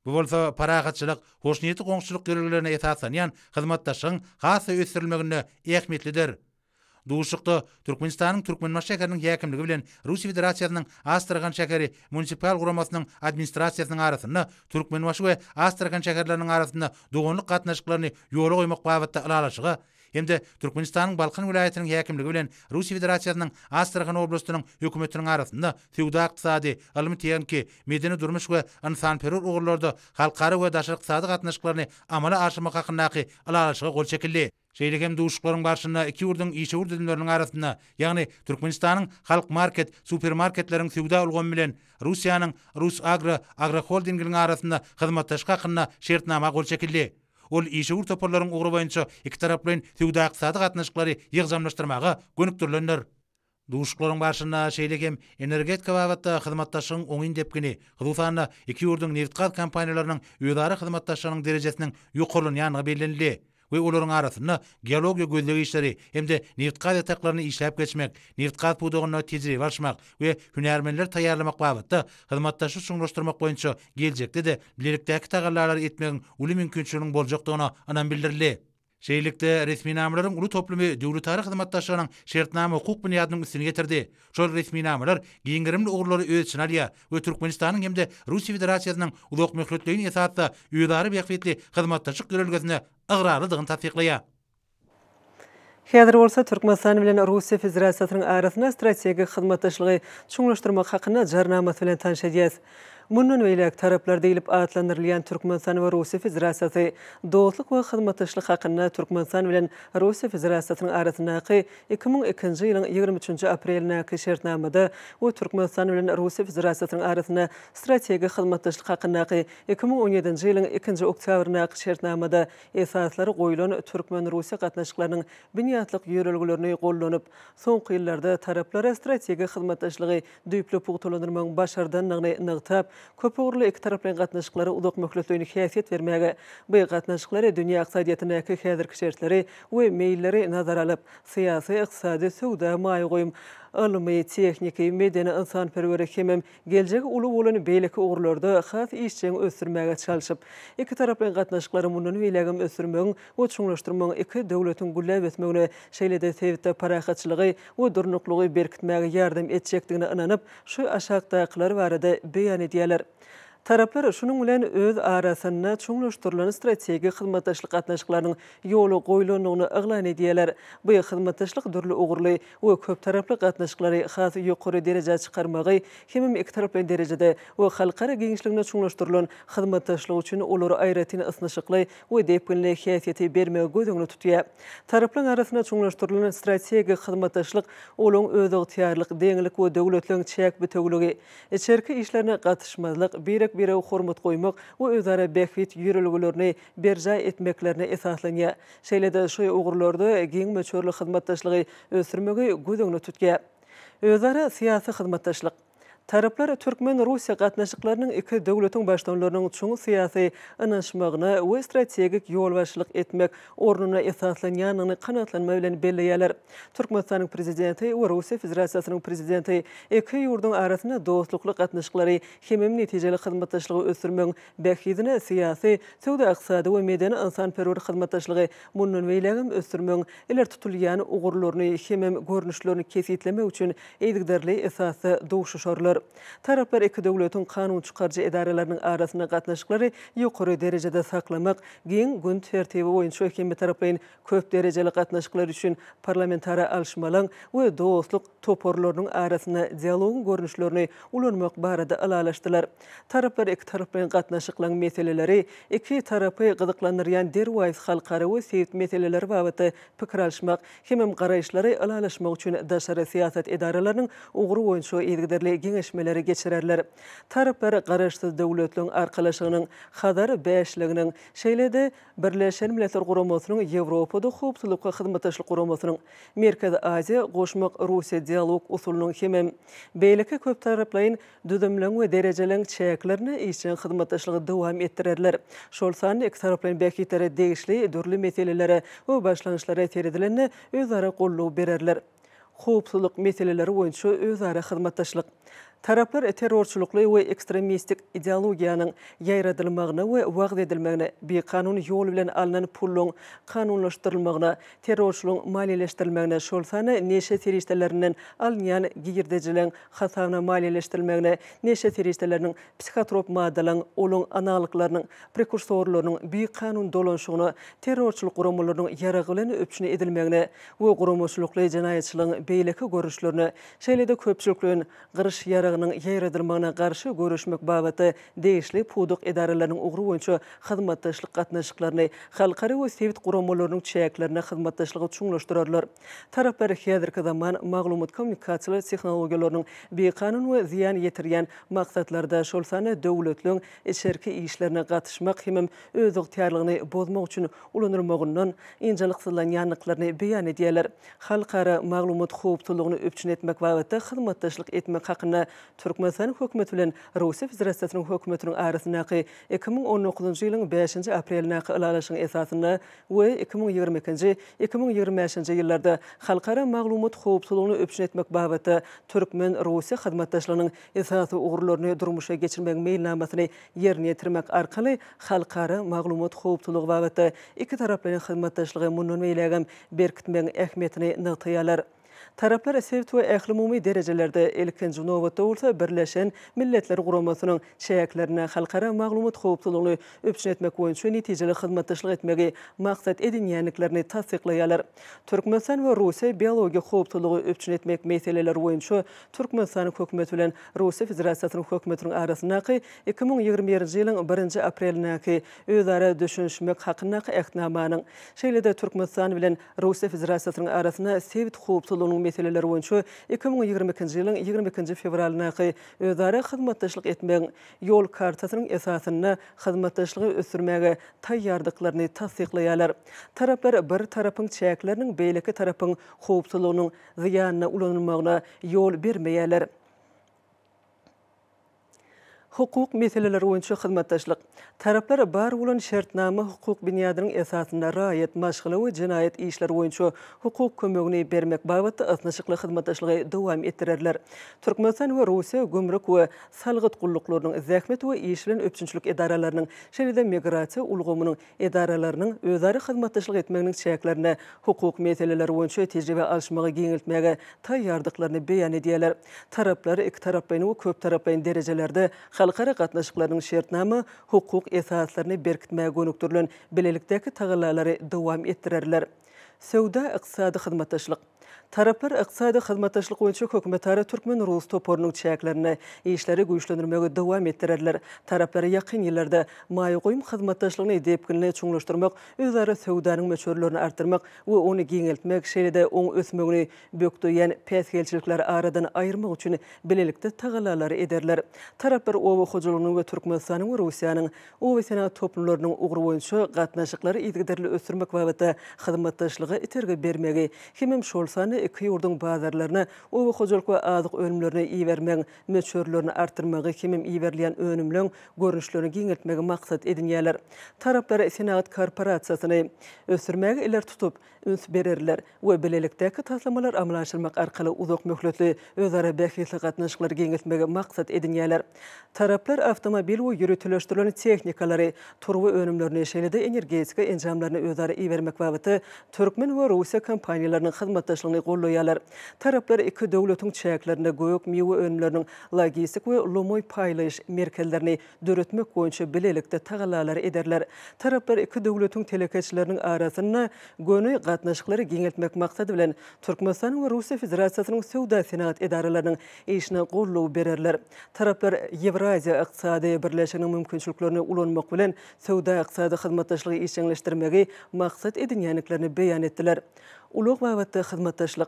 Bu bolsa parahatçylyk, hoşniýetli goňşuçylyk ýörelgelerine esaslanýan hyzmatdaşlygyň has-da ösdürilmeginde ähmiýetlidir. Duşuşykda Türkmenistanyň Türkmenbaşy şäheriniň häkimligi bilen Russiýa Federasiýasynyň Astrahan şäheri munisipal guramasynyň administrasiýasynyň arasynda Türkmenbaşy we Astrahan şäherleriniň arasynda doganlyk gatnaşyklaryny ýola goýmak babatda ylalaşyga hem-de Türkmenistanyň Balkan welaýatynyň häkimligi bilen Russiýa Federasiýasynyň Astrahan oblastynyň Hökümetiniň arasynda söwda-ykdysady, ylmy-tehniki, medeni-durmuş we ynsanperwer ugurlarda halkara we daşary ykdysady gatnaşyklaryny amala aşyrmak hakyndaky Ylalaşyga gol çekildi. Şeýle hem duşuşyklaryň barşynda iki ýurduň işewür düzümleriniň arasynda, ýagny Türkmenistanyň Halk Market supermarketleriň söwda ulgamy bilen Russiýanyň Rusagro agroholdinginiň arasynda hyzmatdaşlyk hakynda şertnama gol çekildi. Ol işewür toparlaryň ugry boýunça ikitaraplaýyn söwda-ykdysady gatnaşyklary ýygjamlaşdyrmaga gönükdirilendir. Duşuşyklaryň barşynda şeýle hem energetika babatda hyzmatdaşlygyň oňyn depgini, hususan-da, iki ýurduň nebitgaz kompaniýalarynyň özara hyzmatdaşlygynyň derejesiniň ýokarlanýandygy bellenildi we olaryň arasynda geologiýa-gözleg işleri hem-de nebitgaz ýataklaryny işläp geçmek, nebitgaz pudagynda tejribe alyşmak we hünärmenleri taýýarlamak babatda hyzmatdaşlygy çuňlaşdyrmak boýunça geljekde-de bilelikdäki tagallalary etmegiň uly mümkinçiliginiň boljakdygyna ynam bildirildi. Şeýlelikde, resminamalaryň uly toplumy döwletara hyzmatdaşlygynyň şertnama-hukuk binýadynyň üstüni ýetirdi. Şol resminamalar giň gerimli ugurlary öz içine alýar we Türkmenistanyň hem-de Russiýa Federasiýasynyň uzakmöhletleýin esasda özara bähbitli hyzmatdaşlyk ýörelgesine ygrarlydygyny tassyklaýar. Häzir bolsa Türkmenistan bilen Russiýa Federasiýasynyň arasynda strategik hyzmatdaşlygy çuňlaşdyrmak hakynda Jarnamasy bilen tanyş edýäs. Mundan beýläk taraplar diýlip atlandyrylýan Türkmenistan we Russiýa Federasiýasy dostluk we hyzmatdaşlyk hakynda Türkmenistan bilen Russiýa Federasiýasynyň arasyndaky 2002-nji ýylyň 23-nji aprelindäki Şertnamada we Türkmenistan bilen Russiýa Federasiýasynyň arasynda strategik hyzmatdaşlyk hakyndaky 2017-nji ýylyň ikinji oktýabryndaky Şertnamada esaslary goýlan türkmen-russiýa gatnaşyklarynyň binýatlyk ýörelgelerini gollanyp, soňky ýyllarda taraplara strategik hyzmatdaşlygy düýpli pugtalandyrmagyň başardandygyny nygtap, köpugurly ikitaraplaýyn gatnaşyklara uzakmöhletleýin häsiýet bermäge, bu gatnaşyklary dünýä ykdysadyýetindäki häzirki şertleri we meýilleri nazara alyp, syýasy, ykdysady, söwda, maýa goýum, ylmy, tehniki, medeni-ynsanperwer hemem geljegi uly bolan beýleki ugurlarda has işjeň ösdürmäge çalşyp, ikitaraplaýyn gatnaşyklary mundan beýlägem ösdürmegiň we çuňlaşdyrmagyň iki döwletiň gülläp ösmegine, şeýle-de sebitde parahatçylygy we durnuklygy berkitmäge ýardam etjekdigine ynanyp, şu aşakdakylar barada beýan edýärler. Taraplar şunuň bilen öz arasynda çuňlaşdyrylan strategik hyzmatdaşlyk gatnaşyklarynyň ýola goýlandygyny yglan edýärler. Bu hyzmatdaşlyk dürli ugurly we köptaraply gatnaşyklary has ýokary derejä çykarmagy hemem ikitaraplaýyn derejede we halkara giňişliginde çuňlaşdyrylan hyzmatdaşlyk üçin olara aýratyn ysnyşykly we depginli häsiýeti bermegi göz öňünde tutýar. Taraplaryň arasynda çuňlaşdyrylan strategik hyzmatdaşlyk olaryň özygtyýarlyk, deňlik we döwletleriň çäk bitewüligi, içerki işlerine gatyşmazlyk, birek-birege hormat goýmak we özara bähbit ýörelgelerini berjaý etmeklerine esaslanýar. Şeýle-de şu ugurlarda giň möçberli hyzmatdaşlygy ösdürmegi göz öňünde tutýar. Özara syýasy hyzmatdaşlyk. Taraplar türkmen-russiýa gatnaşyklarynyň iki döwletiň baştutanlarynyň çuň syýasy ynanyşmagyna we strategik ýolbaşçylyk etmek ornuna esaslanýandygyny kanagatlanma bilen belleýärler. Türkmenistanyň Prezidenti we Russiýa Federasiýasynyň Prezidenti iki ýurduň arasynda dostlukly gatnaşyklary hemem netijeli hyzmatdaşlygy ösdürmegiň bähbidine syýasy, söwda-ykdysady we medeni-ynsanperwer hyzmatdaşlygy mundan beýlägem ösdürmegiň ileri tutulýan ugurlaryny hemem görnüşlerini kesgitlemek üçin yzygiderli esasda duşuşarlar. Taraplar iki döwletiň kanun çykaryjy edaralarynyň arasynda gatnaşyklary ýokary derejede saklamak, giň gün tertibi boýunça hemmetaraplaýyn köp derejeli gatnaşyklar üçin parlamentara alyşmalaň we dostluk toparlarynyň arasynda dialogyň görnüşlerini ulanmak barada ylalaşdylar. Taraplar ikitaraplaýyn gatnaşyklaryň meseleleri, iki tarapy gyzyklandyrýan derwaýys halkara we sebit meseleleri babatda pikir alyşmak hemem garaýyşlary ylalaşmak üçin daşary syýasat edaralarynyň ugry boýunça yzygiderli geňeşmeler. geňeşmeleri geçirerler. Taraplar Garaşsyz Döwletleriň Arkalaşygynyň Hazar bäşliginiň, şeýle-de Birleşen Milletler Guramasynyň Ýewropada Howpsuzlyk we Hyzmatdaşlyk Guramasynyň Merkezi Aziýa goşmak Russiýa dialog usulynyň hemem beýleki köptaraplaýyn düzümleň we derejeleň çäklerinde işjeň hyzmatdaşlygy dowam etdirerler. Şol sanda ikitaraplaýyn bähbitlere degişli dürli meselelere we başlangyçlara seredilende özara goldaw bererler. Howpsuzlyk meseleleri boýunça özara hyzmatdaşlyk. Taraplar terrorçylykly we ekstremistik ideologiýanyň ýaýradylmagyna we wagyz edilmegine, bikanun ýol bilen alnan puluň kanunlaşdyrylmagyna, terrorçylygyň maliýeleşdirilmegine, şol sanda neşe serişdelerinden alynýan girdejileriň hasabyna maliýeleşdirilmegine, neşe serişdeleriniň, psihotrop maddalaryň, olaryň analoglarynyň, prekursorlarynyň bikanun dolanyşygyna, terrorçylyk guramalarynyň ýarag bilen üpjün edilmegine we guramaçylykly jenaýatçylygyň beýleki görnüşlerine, şeýle-de köpçülikleýin gyryş ýaragynyň ýaýradylmagyna garşy göreşmek babatda degişli pudak edaralarynyň ugry boýunça hyzmatdaşlyk gatnaşyklaryny halkara we sebit guramalarynyň çäklerinde hyzmatdaşlygy çuňlaşdyrarlar. Taraplar häzirki zaman maglumat-kommunikasiýalar tehnologiýalarynyň bikanun we zyýan ýetirýän maksatlarda, şol sanda döwletleň içerki işlerine gatyşmak hemem özygtyýarlygyny bozmak üçin ulanylmagyndan ynjalyksyzlanýandyklaryny beýan edýärler. Halkara maglumat howpsuzlygyny üpjün etmek babatda hyzmatdaşlyk etmek hakynda Türkmenistanyň Hökümeti bilen Russiýa Federasiýasynyň Hökümetiniň arasyndaky 2019-njy ýylyň bäşinji aprelindäki Ylalaşygyň esasynda we 2022-nji, 2025-nji ýyllarda halkara maglumat howpsuzlygyny üpjün etmek babatda türkmen-russiýa hyzmatdaşlygynyň esasy ugurlaryny durmuşa geçirmegiň meýilnamasyny ýerine ýetirmek arkaly halkara maglumat howpsuzlygy babatda ikitaraplaýyn hyzmatdaşlygy mundan beýlägem berkitmegiň ähmiýetini nygtaýarlar. Taraplar sebit we ählumumy derejelerde, ilkinji nobatda bolsa Birleşen Milletler Guramasynyň çäklerinde halkara maglumat howpsuzlygyny üpjün etmek boýunça netijeli hyzmatdaşlyk etmegi maksat edinýändiklerini tassyklaýarlar. Türkmenistan we Russiýa biologik howpsuzlygy üpjün etmek meseleleri boýunça Türkmenistanyň Hökümeti bilen Russiýa Federasiýasynyň Hökümetiniň arasyndaky 2021-nji ýylyň birinji aprelindäki özara düşünişmek hakyndaky Ähtnamanyň, şeýle-de Türkmenistan bilen Russiýa Federasiýasynyň arasynda sebit howpsuzlygynyň meseleleri boýunça 2022-nji ýylyň 22-nji fewralyndaky özara hyzmatdaşlyk etmegiň Ýol kartasynyň esasynda hyzmatdaşlygy ösdürmäge taýýardyklaryny tassyklaýarlar. Taraplar bir tarapyň çäkleriniň beýleki tarapyň howpsuzlygynyň zyýanyna ulanylmagyna ýol bermeýärler. Hukuk meseleleri boýunça hyzmatdaşlyk. Taraplar bar bolan şertnama-hukuk binýadynyň esasynda raýat, maşgala we jenaýat işleri boýunça hukuk kömegini bermek babatda ysnyşykly hyzmatdaşlygy dowam etdirerler. Türkmenistan we Russiýa gümrük we salgyt gulluklarynyň, zähmet we iş bilen üpjünçilik edaralarynyň, şeýle-de migrasiýa ulgamynyň edaralarynyň özara hyzmatdaşlyk etmeginiň çäklerinde hukuk meseleleri boýunça tejribe alyşmagy giňeltmäge taýýardyklaryny beýan edýärler. Taraplar ikitaraplaýyn we köptaraplaýyn derejelerde halkara gatnaşyklarynyň şertnama hukuk esaslaryny berkitmäge gönükdirilen bilelikdäki tagallalary dowam etdirerler. Söwda-ykdysady hyzmatdaşlyk. Taraplar ykdysady hyzmatdaşlyk boýunça hökümetara türkmen-rus toparynyň çäklerinde işleri güýçlendirmegi dowam etdirerler. Taraplar ýakyn ýyllarda maýa goýum hyzmatdaşlygyny depginli çuňlaşdyrmak, özara söwdanyň möçberlerini artdyrmak we ony giňeltmek, şeýle-de oň ösmegini bökdeýän päsgelçilikleri aradan aýyrmak üçin bilelikde tagallalary ederler. Taraplar oba hojalygynyň we Türkmenistanyň we Russiýanyň Oba-senagat toplumlarynyň ugry boýunça gatnaşyklary yzygiderli ösdürmek babatda hyzmatdaşlyga itergi bermegi hemem şol sanda iki ýurduň bazarlaryna oba hojalyk we azyk önümlerini ibermegiň möçberlerini artdyrmagy hemem iberilýän önümleň görnüşlerini giňeltmegi maksat edinýärler. Taraplar senagat korporasiýasyny ösdürmäge ileri tutup, üns bererler we bilelikdäki taslamalary amala aşyrmak arkaly uzak möhletli özara bähbitli gatnaşyklary giňeltmegi maksat edinýärler. Taraplar awtomobil we ýöriteleşdirilen tehnikalary, turba önümlerini, şeýle-de energetika enjamlaryny özara ibermek babatda türkmen we russiýa kompaniýalarynyň hyzmatdaşlygyny goldaýarlar. Taraplar iki döwletiň çäklerinde gök-miwe önümleriniň logistik we lomaý paýlaýyş merkezlerini döretmek boýunça bilelikde tagallalary ederler. Taraplar iki döwletiň telekeçileriniň arasynda göni gatnaşyklary giňeltmek maksady bilen, Türkmenistanyň we Russiýa Federasiýasynyň Söwda-senagat edaralarynyň işine goldaw bererler. Taraplar Ýewraziýa ykdysady birleşiginiň mümkinçiliklerini ulanmak bilen, söwda-ykdysady hyzmatdaşlygy işjeňleşdirmegi maksat edinýändiklerini beýan etdiler. Ulag babatda hyzmatdaşlyk.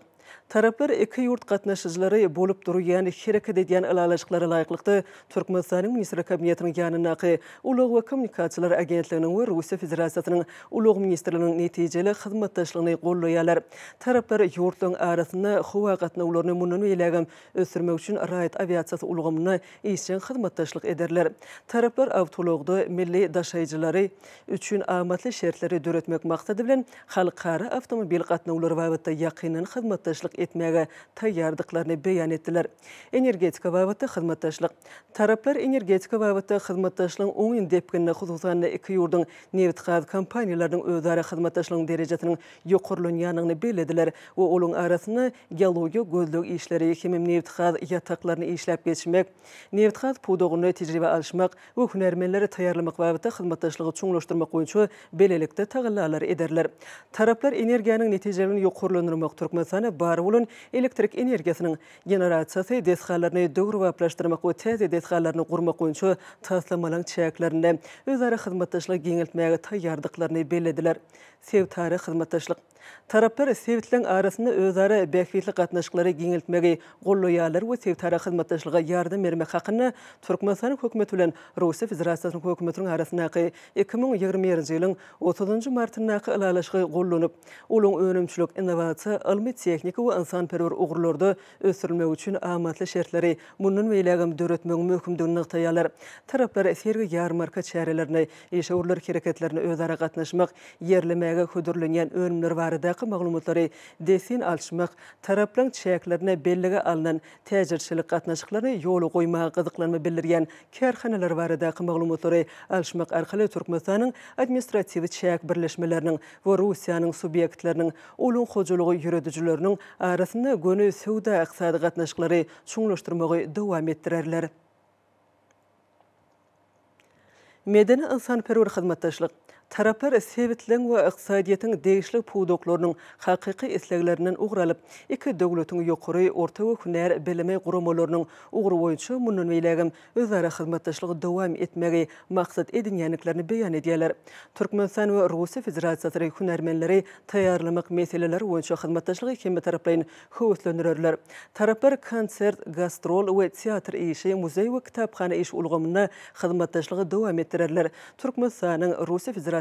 Taraplar iki ýurt gatnaşyjylary bolup durýan hereket edýän ylalaşyklara laýyklykda, Türkmenistanyň Ministrler Kabinetiniň ýanyndaky Ulag we kommunikasiýalar agentliginiň we Russiýa Federasiýasynyň Ulag ministrliginiň netijeli hyzmatdaşlygyny goldaýarlar. Taraplar ýurtlaryň arasynda howa gatnawlaryny mundan beýlägem ösdürmek üçin raýat awiasiýasy ulgamynda işjeň hyzmatdaşlyk ederler. Taraplar awtoulagda milli daşaýjylary üçin amatly şertleri döretmek maksady bilen, halkara awtomobil gatnawlary babatda ýakyndan hyzmatdaşlyk etmäge taýýardyklaryny beýan etdiler. Energetika babatda hyzmatdaşlyk. Taraplar energetika babatda hyzmatdaşlygyň oňyn depginine, hususan-da, iki ýurduň nebitgaz kompaniýalarynyň özara hyzmatdaşlygyň derejesiniň ýokarlanýandygyny bellediler we olaryň arasynda geologiýa gözleg işleri hemem nebitgaz ýataklaryny işläp geçmek, nebitgaz pudagynda tejribe alyşmak we hünärmenleri taýýarlamak babatda hyzmatdaşlygy çuňlaşdyrmak boýunça bilelikde tagallalar ederler. Taraplar energiýanyň netijeliligini ýokarlandyrmak, Türkmenistanda bar bolan elektrik energiýasynyň generasiýasy desgalaryny döwrebaplaşdyrmak we täze desgalaryny gurmak boýunça taslamalaryň çäklerinde özara hyzmatdaşlygy giňeltmäge taýýardyklaryny bellediler. Sebitara hyzmatdaşlyk. Taraplar sebitleriň arasynda özara bähbitli gatnaşyklary giňeltmegi goldaýarlar we sebitara hyzmatdaşlyga ýardam bermek hakynda Türkmenistanyň Hökümeti bilen Russiýa Federasiýasynyň Hökümetiniň arasyndaky 2021-nji ýylyň otuzynjy martyndaky Ylalaşygy gollanyp, olaryň önümçilik, innowasiýa, ylmy-tehniki we ynsanperwer ugurlarda ösdürilmegi üçin amatly şertleri mundan beýlägem döretmegiň möhümdigini nygtaýarlar. Taraplar sergi-ýarmarka çärelerine, işewürler hereketlerine özara gatnaşmak, ýerlemäge hödürlenýän önümler baradaky maglumatlary dessin alyşmak, taraplaryň çäklerinde bellige alnan täjirçilik gatnaşyklaryny ýola goýmaga gyzyklanma bildirýän kärhanalar baradaky maglumatlary alyşmak arkaly Türkmenistanyň administratiw çäk birleşmeleriniň we Russiýanyň subýektleriniň, olaryň hojalygy ýöredijileriniň arasynda göni söwda-ykdysady gatnaşyklary çuňlaşdyrmagy dowam etdirerler. Medeni-ynsanperwer hyzmatdaşlyk. Taraplar sebitleň we ykdysadyýetiň degişli pudaklarynyň hakyky isleglerinden ugur alyp, iki döwletiň ýokary, orta we hünär bilimi guramalarynyň ugry boýunça mundan beýlägem özara hyzmatdaşlygy dowam etmegi maksat edinýändiklerini beýan edýärler. Türkmenistan we Russiýa Federasiýasy hünärmenleri taýýarlamak meseleleri boýunça hyzmatdaşlygy hemmetaraplaýyn höweslendirerler. Taraplar konsert, gastrol we teatr işi, muzeý we kitaphana işi ulgamynda hyzmatdaşlygy dowam etdirerler. Türkmenistanyň Russiýa Federasiýasyndaky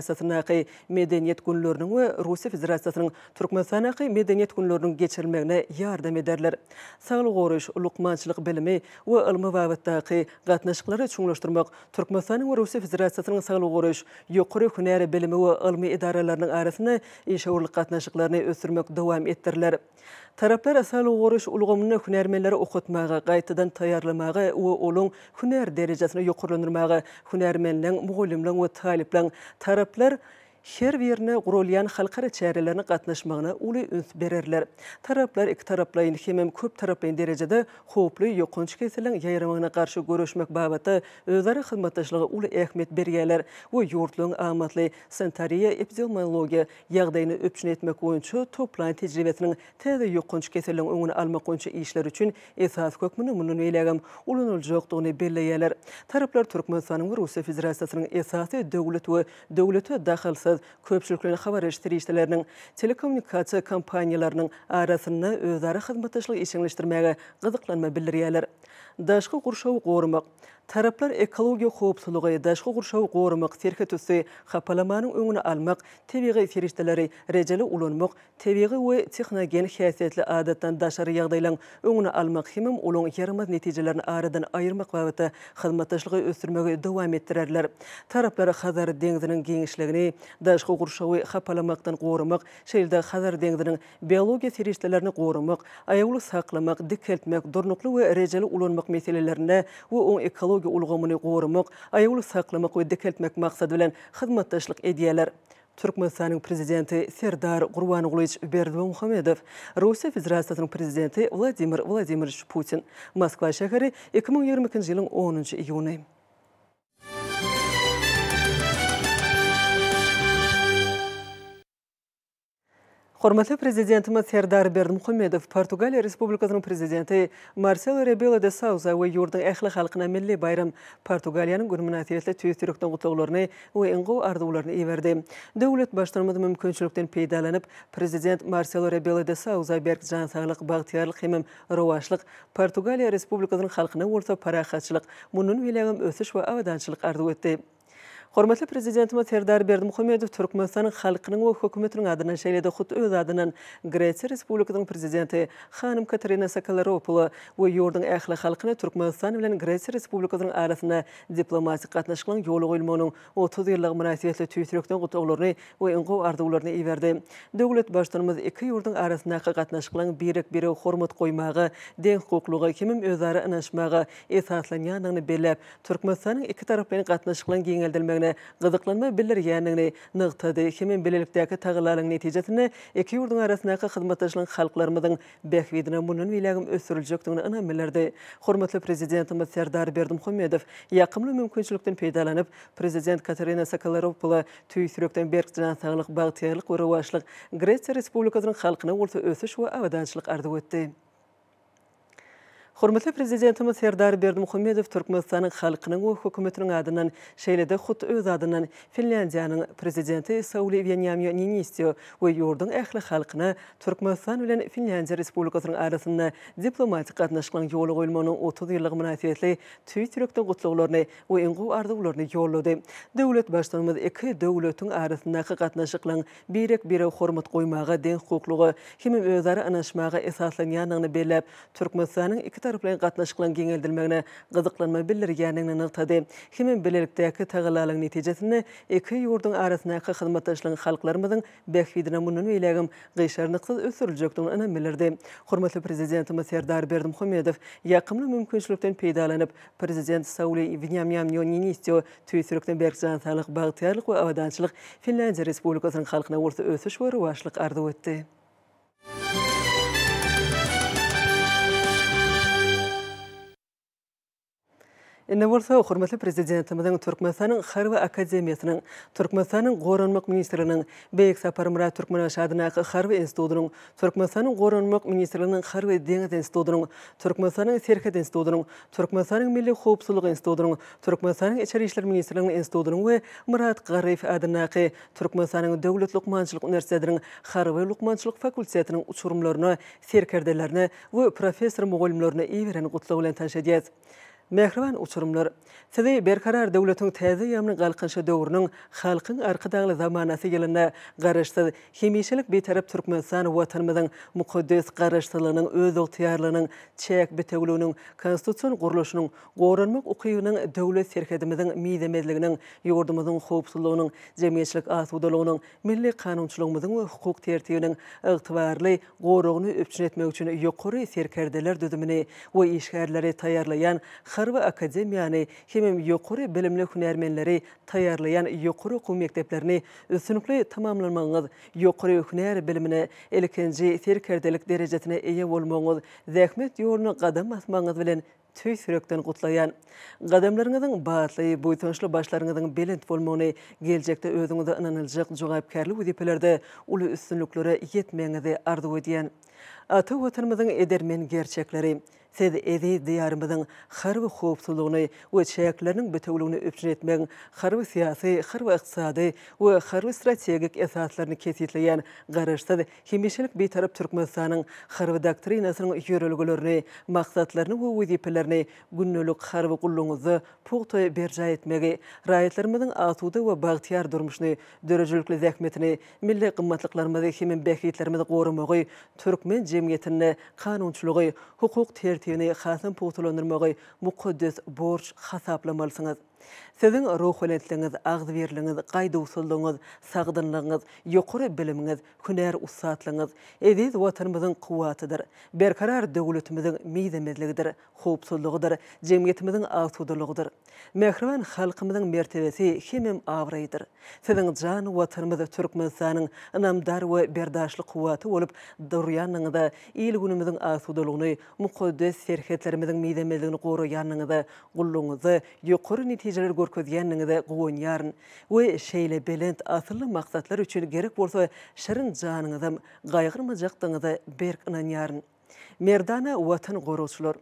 Medeniýet günleriniň we Russiýa Federasiýasynyň Türkmenistandaky Medeniýet günleriniň geçirilmegine ýardam ederler. Saglygy goraýyş, lukmançylyk bilimi we ylmy babatdaky gatnaşyklary çuňlaşdyrmak, Türkmenistanyň we Russiýa Federasiýasynyň saglygy goraýyş, ýokary hünär bilimi we ylmy edaralarynyň arasynda işewürlik gatnaşyklaryny ösdürmek dowam etdiriler. Taraplar saglygy goraýyş ulgamynda hünärmenleri okatmaga, gaýtadan taýýarlamaga we olaryň hünär derejesini ýokarlandyrmaga, hünärmenleň, mugallymlaryň we talyplaryň taraplar her birine guralýan halkara çärelerine gatnaşmagyna uly üns bererler. Taraplar ikitaraplaýyn hemem köptaraplaýyn derejede howply ýokanç keseliň ýaýramagyna garşy göreşmek babatda özara hyzmatdaşlyga uly ähmiýet berýärler we ýurtlaryň amatly sanitariýa-epidemiologiýa ýagdaýyny üpjün etmek boýunça toplan tejribesiniň täze ýokanç keseliň öňüni almak boýunça işler üçin esas hökmünde mundan beýlägem ulanyljakdygyny belleýärler. Taraplar Türkmenistanyň we Russiýa Federasiýasynyň esasy döwlet we döwlete dahylsyz köpçülikleýin habar beriş serişdeleriniň, telekommunikasiýa kompaniýalarynyň arasynda özara hyzmatdaşlygy işjeňleşdirmäge gyzyklanma bildirýärler. Daşky gurşawy goramak. Taraplar ekologiýa howpsuzlygy, daşky gurşawy goramak, serhetüsti hapalamanyň öňüni almak, tebigy serişdeleri rejeli ulanmak, tebigy we tehnogen häsiýetli adatdan daşary ýagdaýlaryň öňüni almak hemem olaryň ýaramaz netijelerini aradan aýyrmak babatda hyzmatdaşlygy ösdürmegi dowam etdirerler. Taraplar Hazar deňziniň giňişligini daşky gurşawy hapalamakdan goramak, şeýle-de Hazar deňziniň biologiýa serişdelerini goramak, aýawly saklamak, dikeltmek, durnukly we rejeli ulanmak meselelerinde we oň ekologiýa ulgamyny goramak, aýawly saklamak we dikeltmek maksady bilen hyzmatdaşlyk edýärler. Türkmenistanyň Prezidenti Serdar Gurbangulyç Berdimuhamedow, Russiýa Federasiýasynyň Prezidenti Wladimir Wladimirowiç Putin, Moskwa şäheri, 2022-nji ýylyň onunjy iýuny. Hormatly Prezidentimiz Serdar Berdimuhamedow Portugaliýa Respublikasynyň Prezidenti Marselo Rebelo de Souza we ýurduň ähli halkyna milli baýram, Portugaliýanyň güni mynasybetli tüýs ýürekden gutlaglaryny we iň gowy arzuwlaryny iberdi. Döwlet Baştutanymyz mümkinçilikden peýdalanyp, Prezident Marselo Rebelo de Souza berk jan saglyk, bagtyýarlyk hemem rowaçlyk, Portugaliýa Respublikasynyň halkyna bolsa parahatçylyk, mundan beýlägem ösüş we abadançylyk arzuw etdi. Hormatly Prezidentimiz Serdar Berdimuhamedow Türkmenistanyň halkynyň we Hökümetiniň adyndan, şeýle-de hut öz adyndan Gresiýa Respublikasynyň Prezidenti hanym Katerina Sakelaropula we ýurduň ähli halkyna Türkmenistan bilen Gresiýa Respublikasynyň arasynda diplomatik gatnaşyklaryň ýola goýulmagynyň 30 ýyllygy mynasybetli tüýs ýürekden gutlaglaryny we iň gowy arzuwlaryny iberdi. Döwlet Baştutanymyz iki ýurduň arasyndaky gatnaşyklaryň birek-birege hormat goýmaga, deňhukuklyga hemem özara ynanyşmaga esaslanýandygyny belläp, Türkmenistanyň ikitaraplaýyn gatnaşyklaryň giňeldilmegine gyzyklanma bildirýändigini nygtady hemem bilelikdäki tagallalaryň netijesinde iki ýurduň arasyndaky hyzmatdaşlygyň halklarymyzyň bähbidine mundan beýlägem ösdüriljekdigine ynam bildirdi. Hormatly Prezidentimiz Serdar Berdimuhamedow ýakymly mümkinçilikden peýdalanyp, Prezident Katerina Sakelaropula tüýs ýürekden berk jan saglyk, bagtyýarlyk we rowaçlyk, Gresiýa Respublikasynyň halkyna bolsa ösüş we abadançylyk arzuw etdi. Hormatly Prezidentimiz Serdar Berdimuhamedow Türkmenistanyň halkynyň we Hökümetiniň adyndan, şeýle-de hut öz adyndan Finlýandiýanyň Prezidenti Sauli Wýanýamýo Niinistýo we ýurduň ähli halkyna Türkmenistan bilen Finlýandiýa Respublikasynyň arasynda diplomatik gatnaşyklaryň ýola goýulmagynyň 30 ýyllygy mynasybetli tüýs ýürekden gutlaglaryny we iň gowy arzuwlaryny ýollady. Döwlet Baştutanymyz iki döwletiň arasyndaky gatnaşyklaryň birek-birege hormat goýmaga, deňhukuklyga hemem özara ynanyşmaga esaslanýandygyny belläp, Türkmenistanyň ikitaraplaýyn gatnaşyklaryň giňeldilmegine gyzyklanma bildirýändigini nygtady hemem bilelikdäki tagallalaryň netijesinde iki ýurduň arasyndaky hyzmatdaşlygyň halklarymyzyň bähbidine mundan beýlägem gyşarnyksyz ösdüriljekdigine ynam bildirdi. Hormatly Prezidentimiz Serdar Berdimuhamedow ýakymly mümkinçilikden peýdalanyp, Prezident Sauli Wýanýamýo Niinistýo Tüýs ýürekden berk jan saglyk, bagtyýarlyk we abadançylyk, Finlýandiýa Respublikasynyň halkyna bolsa ösüş we rowaçlyk arzuw etdi. Indi bolsa hormatly Prezidentimiziň Türkmenistanyň Harby akademiýasynyň, Türkmenistanyň Goranmak ministrliginiň Beýik Saparmyrat Türkmenbaşy adyndaky Harby institutynyň, Türkmenistanyň Goranmak ministrliginiň Harby deňiz institutynyň, Türkmenistanyň Serhet institutynyň, Türkmenistanyň Milli howpsuzlyk institutynyň, Türkmenistanyň Içeri işler ministrliginiň institutynyň we Myrat Garryýew adyndaky Türkmenistanyň Döwlet lukmançylyk uniwersitetiniň Harby lukmançylyk fakultetiniň uçurymlaryna, serkerdelerine we professor-mugallymlaryna iberen gutlagy bilen tanyş edýäris. Mähriban uçurymlar! Sizi Berkarar döwletiň täze eýýamynyň Galkynyşy döwrüniň Halkyň Arkadagly zamanasy ýylynda Garaşsyz, hemişelik Bitarap Türkmenistan Watanymyzyň mukaddes Garaşsyzlygynyň, özygtyýarlygynyň, çäk bitewüliginiň, konstitusion gurluşynyň, goranmak ukybynyň, döwlet serhedimiziň mizemezliginiň, ýurdumyzyň howpsuzlygynyň, jemgyýetçilik asudalygynyň, milli kanunçylygymyzyň we hukuk tertibiniň ygtybarly goragyny üpjün etmek üçin ýokary serkerdeler düzümini we işgärleri taýýarlaýan Harby akademiýany hemem ýokary bilimli hünärmenleri taýýarlaýan ýokary okuw mekdeplerini üstünlikli tamamlamagyňyz, ýokary hünär bilimine, ilkinji serkerdelik derejesine eýe bolmagyňyz, zähmet ýoluna gadam basmagyňyz bilen Tüýs ýürekden gutlaýan. Gadamlaryňyzyň batly, buýsançly başlaryňyzyň belent bolmagyny, geljekde özüňize ynanyljak jogapkärli wezipelerde uly üstünliklere ýetmegiňizi arzuw edýän. Ata Watanymyzyň edermen gerçekleri, Siz eziz Diýarymyzyň harby howpsuzlygyny we çäkleriniň bitewüligini üpjün etmegiň harby-syýasy, harby-ykdysady we harby-strategik esaslaryny kesgitleýän Garaşsyz, Hemişelik Bitarap Türkmenistanyň Harby doktrinasynyň ýörelgelerini, maksatlaryny we wezipelerini gündelik harby gullugyňyzda pugta berjaý etmegi, raýatlarymyzyň asuda we bagtyýar durmuşyny, döredijilikli zähmetini, milli gymmatlyklarymyzy hemem bähbitlerimizi goramagy, türkmen jemgyýetinde kanunçylygy, hukuk tertibini hasam pugtalandyrmagy mukaddes borç hasaplamalysyňyz. Siziň ruhubelentligiňiz, agzybirligiňiz, gaýduwsyzlygyňyz, sagdynlygyňyz, ýokary bilimiňiz, hünär ussatlygyňyz eziz Watanymyzyň kuwwatydyr, berkarar döwletimiziň mizemezligidir, howpsuzlygydyr, jemgyýetimiziň asudalygydyr. Mähriban halkymyzyň mertebesi hemem abraýydyr. Siziň jan Watanymyz Türkmenistanyň ynamdar we berdaşly kuwwaty bolup durýandygyňyza, il-günümiziň asudalygyny, mukaddes serhetlerimiziň mizemezligini goraýandygyňyza, gullugyňyzda ýokary netijeleri. netijeleri görkezýändigiňize guwanýaryn we şeýle belent asylly maksatlar üçin gerek bolsa şirin janyňyzam gaýgyrmajakdygyňyza berk ynanýaryn. Merdana Watan goragçylar!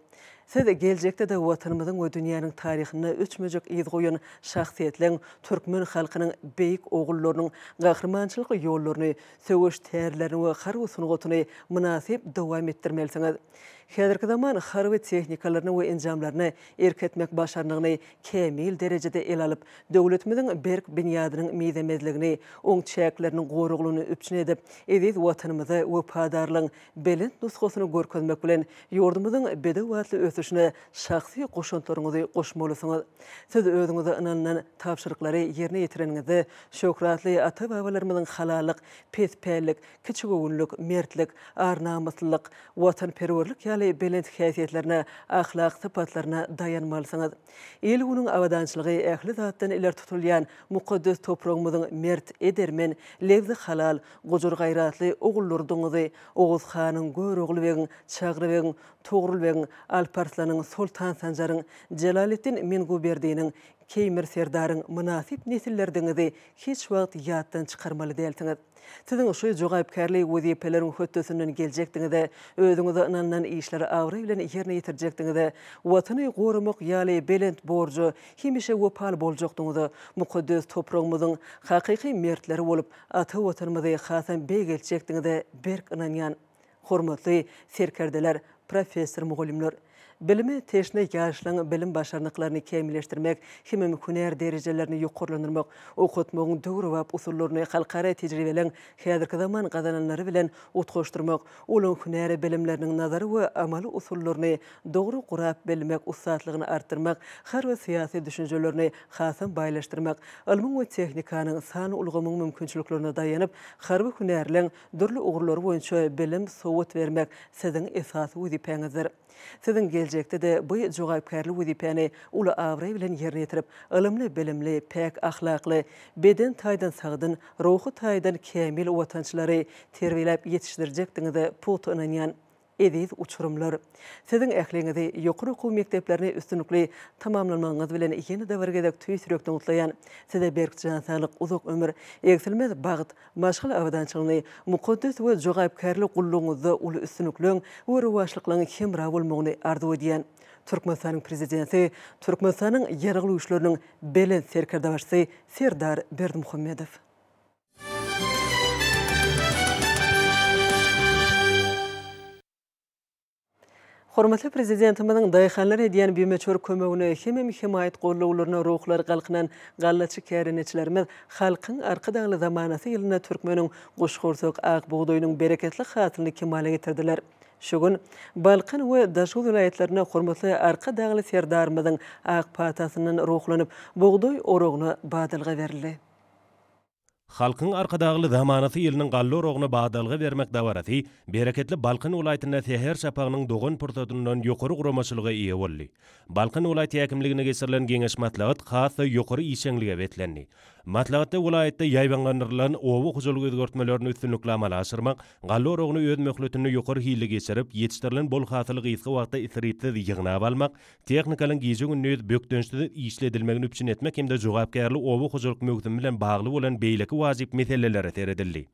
Siz geljekde-de Watanymyzyň we dünýäniň taryhynda öçmejek yz goýan şahsyýetleň, türkmen halkynyň beýik ogullarynyň gahrymançylykly ýollaryny, söweş tärlerini we harby sungatyny mynasyp dowam etdirmelisiňiz. Häzirki zaman harby tehnikalaryny we enjamlaryny erk etmek başarnygyny kämil derejede ele alyp, döwletimiziň berk binýadynyň mizemezligini, oň çäkleriniň goraglygyny üpjün edip, eziz Watanymyza wepadarlygyň belent nusgasyny görkezmek bilen, ýurdumyzyň bedew atly ösüşine şahsy goşantlaryňyzy goşmalysyňyz. Siz özüňize ynanylan tabşyryklary ýerine ýetireniňizde, şöhratly ata-babalarymyzyň halallyk, pespällik, kiçigöwünlik, mertlik, ar-namyslylyk, watanperwerlik ýaly belent häsiýetlerine, ahlak sypatlaryna daýanmalysyňyz. Il-günüň abadançylygy ähli zatdan ileri tutulýan mukaddes topragymyzyň mert, edermen, lebzi halal, gujur-gaýratly ogullarydygyňyzy Oguz hanyň, Görogly begiň, Çagry begiň, Togrul begiň, Alp Arslanyň, Soltan Sanjaryň, Jelaleddin Menguberdiniň, Keýmir serdaryň mynasyp nesilleridigiňizi hiç wagt ýatdan çykarmaly dälsiňiz. Siziň şu jogapkärli wezipeleriň hötdesinden geljekdigiňize, özüňize ynanylan işleri abraý bilen ýerine ýetirjekdigiňize, Watany goramak ýaly belent borja hemişe wepaly boljakdygyňyza, mukaddes topragymyzyň hakyky mertleri bolup, ata Watanymyzy hasam beýgeltjekdigiňize berk ynanýan. Hormatly serkerdeler, professor-mugallymlar! Bilime teşne ýaşlaryň bilim başarnyklaryny kämilleşdirmek hemem hünär derejelerini ýokarlandyrmak, okatmagyň döwrebap usullaryny halkara tejribeleň häzirki zaman gazananlary bilen utgaşdyrmak, olaryň hünär bilimleriniň nazary we amaly usullaryny dogry gurap bilmek ussatlygyny artdyrmak, harby-syýasy düşünjelerini hasam baýlaşdyrmak, ylmyň we tehnikanyň, sanly ulgamyň mümkinçiliklerine daýanyp, harby hünärleň dürli ugurlary boýunça bilim, sowat bermek siziň esasy wezipäňizdir. Siziň geljekde-de bu jogapkärli wezipäni uly abraý bilen ýerine ýetirip, ylymly-bilimli, päk ahlakly, beden taýdan sagdyn, ruhy taýdan kämil watançylary terbiýeläp ýetişdirjekdigiňize pugta ynanýan. Eziz uçurymlar! Siziň ähliňizi ýokary okuw mekdeplerini üstünlikli tamamlamagyňyz bilen ýene-de bir gezek tüýs ýürekden gutlaýan. Size berk jan saglyk, uzak ömür, egsilmez bagt, maşgala abadançylygyny, mukaddes we jogapkärli gullugyňyzda uly üstünlikleň we rowaçlyklaryň hemra bolmagyny arzuw edýän. Türkmenistanyň Prezidenti, Türkmenistanyň Ýaragly Güýçleriniň Belent Serkerdebaşysy Serdar Berdimuhamedow. Hormatly Prezidentimiziň daýhanlara edýän bimöçber kömegine hemem hemaýat gollawlaryna ruhlary galkynan gallaçy kärendeçilerimiz Halkyň Arkadagly zamanasy ýylynda türkmeniň guşgursak ak bugdaýynyň bereketli hasylyny kemala getirdiler. Şu gün Balkan we Daşoguz welaýatlarynda hormatly Arkadagly Serdarymyzyň ak patasyndan ruhlanyp, bugdaý oragyna badalga berildi. Halkyň Arkadagly zamanasy ýylynyň galla oragyna badalga bermek dabarasy bereketli Balkan welaýatynda säher şapagynyň dogan pursatyndan ýokary guramaçylyga eýe boldy. Balkan welaýat häkimliginde geçirilen geňeş-maslahat has-da ýokary işjeňlige beslendi. Maslahatda welaýatda ýaýbaňlandyrylan oba hojalyk özgertmelerini üstünlikli amala aşyrmak, galla oragyny öz möhletinde ýokary hilli geçirip, ýetişdirilen bol hasyly gysga wagtda isripsiz ýygnap almak, Tehnikalaryň gije-gündiz bökdençsiz işledilmegini üpjün etmek hem-de jogapkärli oba hojalyk möwsümi bilen bagly bolan beýleki wajyp meselelere seredildi.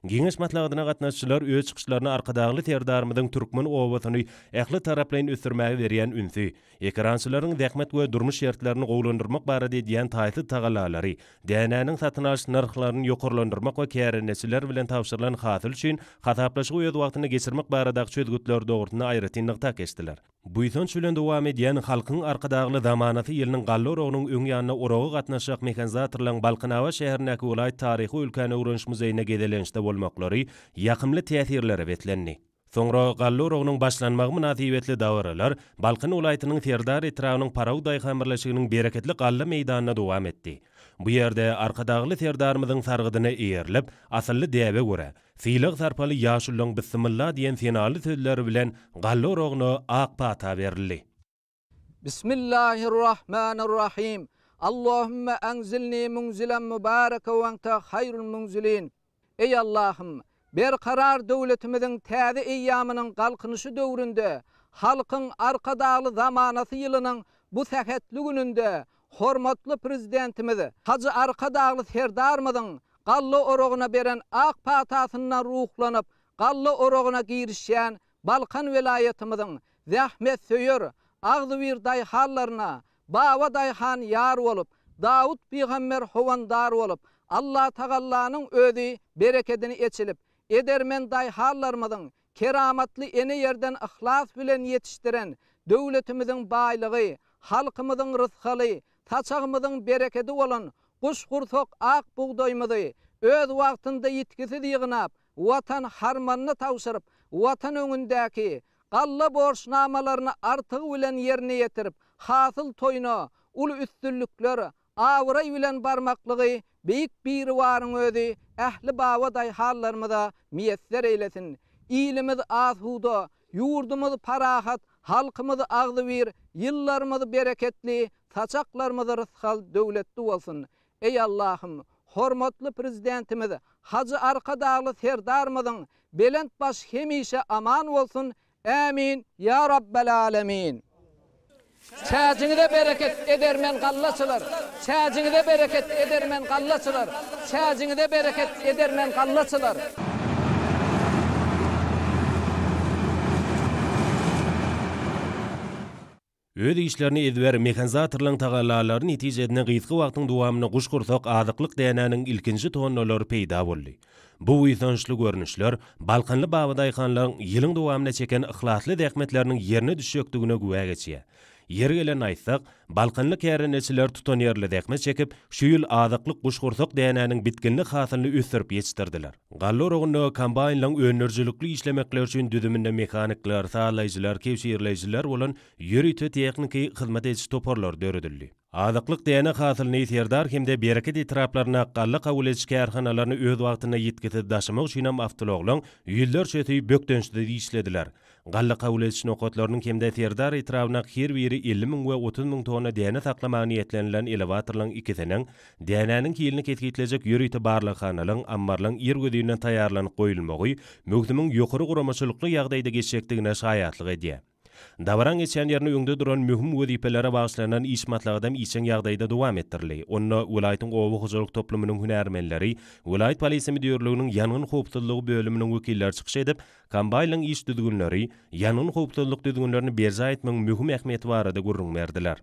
Geňeş maslahatyna gatnaşyjylar öz çykyşlarynda Arkadagly Serdarymyzyň türkmen obasyny ähli taraplaýyn ösdürmäge berýän ünsi, ekerançylaryň zähmet we durmuş şertlerini gowulandyrmak barada edýän taýsyz tagallalary, dänäniň satyn alyş nyrhlaryny ýokarlandyrmak we kärendeçiler bilen tabşyrylan hasyl üçin hasaplaşygy öz wagtynda geçirmek baradaky çözgütleri dogrusynda aýratyn nygtap geçdiler. Buýsanç bilen dowam edýän Halkyň Arkadagly zamanasy ýylynyň galla oragynyň öň ýanynda oraga gatnaşjak mehanizatorlaryň Balkanabat şäherindäki welaýat taryhy we ülkäni öwreniş muzeýinde gezelençde bolmaklary ýakymly täsirlere beslendi. Soňra galla oragynyň başlanmagy mynasybetli dabaralar Balkan welaýatynyň Serdar etrabynyň Paraw daýhan birleşiginiň bereketli galla meýdanynda dowam etdi. Bu ýerde Arkadagly Serdarymyzyň sargydyna eýerilip, asylly däbe görä, Sylag-sarpaly ýaşulyň Bissimylla diýen senaly sözleri bilen galla oragyna ak pata berildi. Bismillahirrahmanirrahim. Allahümme enzilni munzilen mübareke we ente haýrul munzilin. Eý Allahym! Berkarar döwletimiziň täze eýýamynyň Galkynyşy döwründe, Halkyň Arkadagly zamanasy ýylynyň bu sähetli gününde. Hormatly Prezidentimiz Hajy Arkadagly Serdarymyzyň galla oragyna beren ak patasyndan ruhlanyp, galla oragyna girişýän Balkan welaýatymyzyň zähmetsöýer, agzybir daýhanlaryna Baba daýhan ýar bolup, Dawut pygamber howandar bolup, Allatagallanyň özi berekedini eçilip, edermen daýhanlarymyzyň keramatly ene ýerden yhlas bilen ýetişdiren döwletimiziň baýlygy, halkymyzyň rysgaly, saçagymyzyň berekedi bolan guşgursak ak bugdaýymyzy öz wagtynda ýitgisiz ýygnap, Watan harmanyna tabşyryp, Watan öňündäki galla borçnamalaryny artygy bilen ýerine ýetirip, hasyl toýuna uly üstünlikler, abraý bilen barmaklygy Beýik Biribaryň özi ähli baba daýhanlarymyza miýesser eýlesin! Ilimiz asuda, ýurdumyz parahat, halkymyz agzybir, ýyllarymyz bereketli, saçaklarymyz rysgal döwletli bolsun! Eý Allahym! Hormatly Prezidentimiz Hajy Arkadagly Serdarymyzyň belent başy hemişe aman bolsun! Ämin ýa Rabbel Alemin. Çäjiňize bereket edermen gallaçylar Çäjiňize bereket edermen gallaçylar Çäjiňize bereket edermen gallaçylar. Öz işlerini ezber mehanizatorlaryň tagallalary netijesinde gysga wagtyň dowamynda guşgursak azyklyk dänäniň ilkinji tonnalary peýda boldy. Bu buýsançly görnüşler balkanly babadaýhanlaryň ýylyň dowamynda çeken yhlasly zähmetleriniň ýerine düşjekdigine güwä geçýär. Ýeri gelende aýtsak, balkanly kärendeçiler tutanýerli zähmet çekip, şu ýyl azyklyk guşgursak dänäniň bitginli hasylyny ösdürip ýetişdirdiler. Galla oragynda kombaýnlaryň öndürijilikli işlemekleri üçin düzüminde mehanikler, sazlaýjylar, kebşirleýjiler bolan ýörite tehniki hyzmat ediş toparlary döredildi. Azyklyk däne hasylyny Serdar hem-de Bereket etraplarynda galla kabul ediş kärhanalaryna öz wagtynda ýitgisiz daşamak üçinem awtoulaglaryň ýüzlerçesi bökdençsiz işlediler. Galla kabul ediş nokatlarynyň hem-de Serdar etrabynda her biri 50 müň we 30 müň tonna däne saklamaga niýetlenilen elewatorlaryň ikisiniň, dänäniň hilini kesgitlejek ýörite barlaghanalaryň, ammarlaryň irgözinden taýýarlanyp goýulmagy möwsümiň ýokary guramaçylykly ýagdaýda geçjekdigine şaýatlyk edýär. Dabaraň geçýän ýerinde öňde duran möhüm wezipelere bagyşlanan iş maslahatam işjeň ýagdaýda dowam etdirildi. Onda welaýatyň oba hojalyk toplumynyň hünärmenleri, welaýat polisiýa müdirliginiň ýangyn howpsuzlygy bölüminiň wekilleri çykyş edip, Kombaýnyň iş düzgünleri, ýangyn howpsuzlyk düzgünlerini berjaý etmegiň möhüm ähmiýeti barada gürrüň berdiler.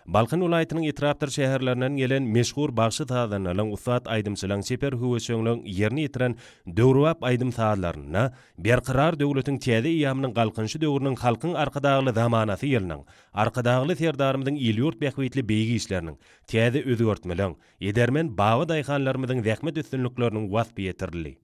Balkan welaýatynyň etrapdyr şäherlerinden gelen meşhur bagşy-sazandalaryň, ussat aýdymçylaryň, çeper höwesjeňleriň ýerine ýetiren döwrebap aýdym-sazlarynda Berkarar döwletiň täze eýýamynyň Galkynyşy döwrüniň Halkyň Arkadagly zamanasy ýylynyň, Arkadagly Serdarymyzyň il-ýurt bähbitli beýik işleriniň, täze özgertmeleň, edermen babadaýhanlarymyzyň zähmet üstünlikleriniň waspy ýetirildi.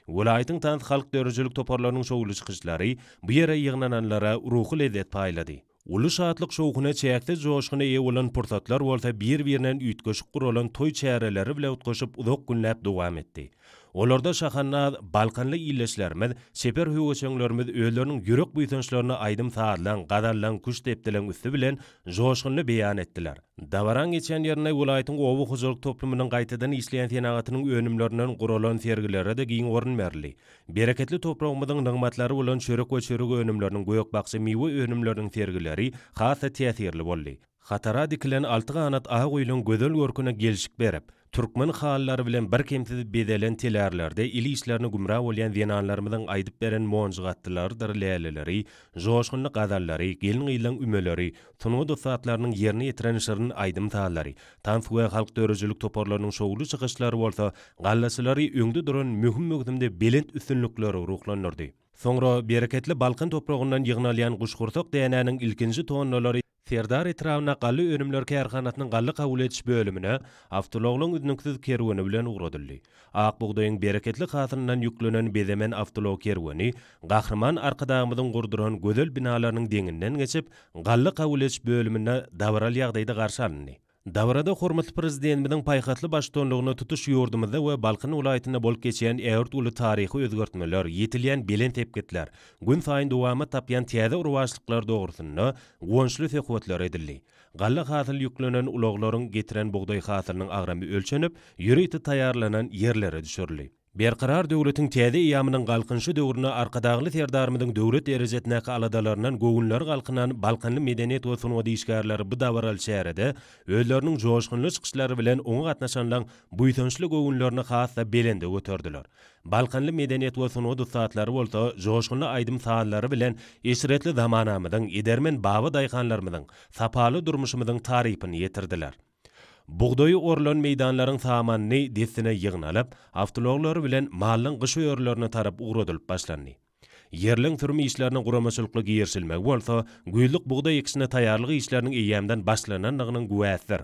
Welaýatyň tans halk döredijilik toparlarynyň şowly çykyşlary bu ýere ýygnananlara ruhy lezzet paýlady. Uly şatlyk-şowhuna, çäksiz joşguna eýe bolan pursatlar bolsa bir-birinden üýtgeşik guralan toý çäreleri bile utgaşyp uzak günläp dowam etdi. Olarda şahandaz balkanly ildeşlerimiz, çeper höwesjeňlerimiz özleriniň ýürek buýsançlaryny aýdym-sazlaň, gazallaň, küştdepdileň üsti bilen joşgunly beýan etdiler. Dabaraň geçýän ýerinde welaýatyň oba hojalyk toplumynyň gaýtadan işleýän senagatynyň önümlerinden guralan sergilere-de giň orun berildi. Bereketli topragymyzyň nygmatlary bolan çörek we çörek önümleriniň, gök-bakja, miwe önümleriniň sergileri has-da täsirli boldy. Hatara dikilen altyganat ak öýleň gözel görküne gelşik berip, Türkmen halylary bilen birkemsiz bezelen telärlerde el işlerine gümra bolýan zenanlarymyzyň aýdyp beren monjugatdylarydyr läleleri, joşgunly gazallary, gelin-gyzlaň ümeleri, sungat ussatlarynyň ýerine ýetiren şirin aýdym-sazlary, tans we halk döredijilik toparlarynyň şowly çykyşlary bolsa gallaçylary öňde duran möhüm möwsümde belent üstünliklere ruhlandyrdy. Soňra bereketli Balkan topragyndan ýygnalýan guşgursak dänäniň ilkinji tonnalary Serdar etrabynda galla önümleri kärhanasynyň galla kabul ediş bölümine awtoulaglaryň üznüksiz kerweni bilen ugradyldy. Ak bugdaýyň bereketli hasylyndan ýüklenen bezemen awtoulag kerweni Gahryman Arkadagymyzyň gurduran gözel binalarynyň deňinden geçip, galla kabul ediş bölüminde dabaraly ýagdaýda garşy alyndy. Dabarada hormatly Prezidentimiziň paýhasly baştutanlygynda tutuş ýurdumyzda we Balkan welaýatynda bolup geçýän ägirt uly taryhy özgertmeler, ýetilýän belent sepgitler, günsaýyn dowamat tapýan täze rowaçlyklar dogrusynda guwançly söhbetler edildi. Galla hasyly ýüklenen ulaglaryň getiren bugdaý hasylynyň agramy ölçenip, ýörite taýýarlanan ýerlere düşürildi. Berkarar döwletiň täze eýýamynyň Galkynyşy döwründe Arkadagly Serdarymyzyň döwlet derejesindäki aladalaryndan göwünleri galkynan balkanly medeniýet we sungat işgärleri bu dabaraly çärede özleriniň joşgunly çykyşlary bilen oňa gatnaşanlaň buýsançly göwünlerini has-da belende göterdiler. Balkanly medeniýet we sungat ussatlary bolsa joşgunly aýdym-sazlary bilen eşretli zamanamyzyň, edermen babadaýhanlarymyzyň, sapaly durmuşymyzyň tarypyny ýetirdiler. Bugdaýy orlan meýdanlaryň samanyny dessine ýygnalyp, awtoulaglar bilen mallaň gyş örülerine tarap ugradylyp başlandy. Ýerleň sürüm işlerine guramaçylykly girişilmegi bolsa, güýzlük bugdaý ekişine taýýarlyk işleriniň eýýämden başlanandygynyň güwäsidir.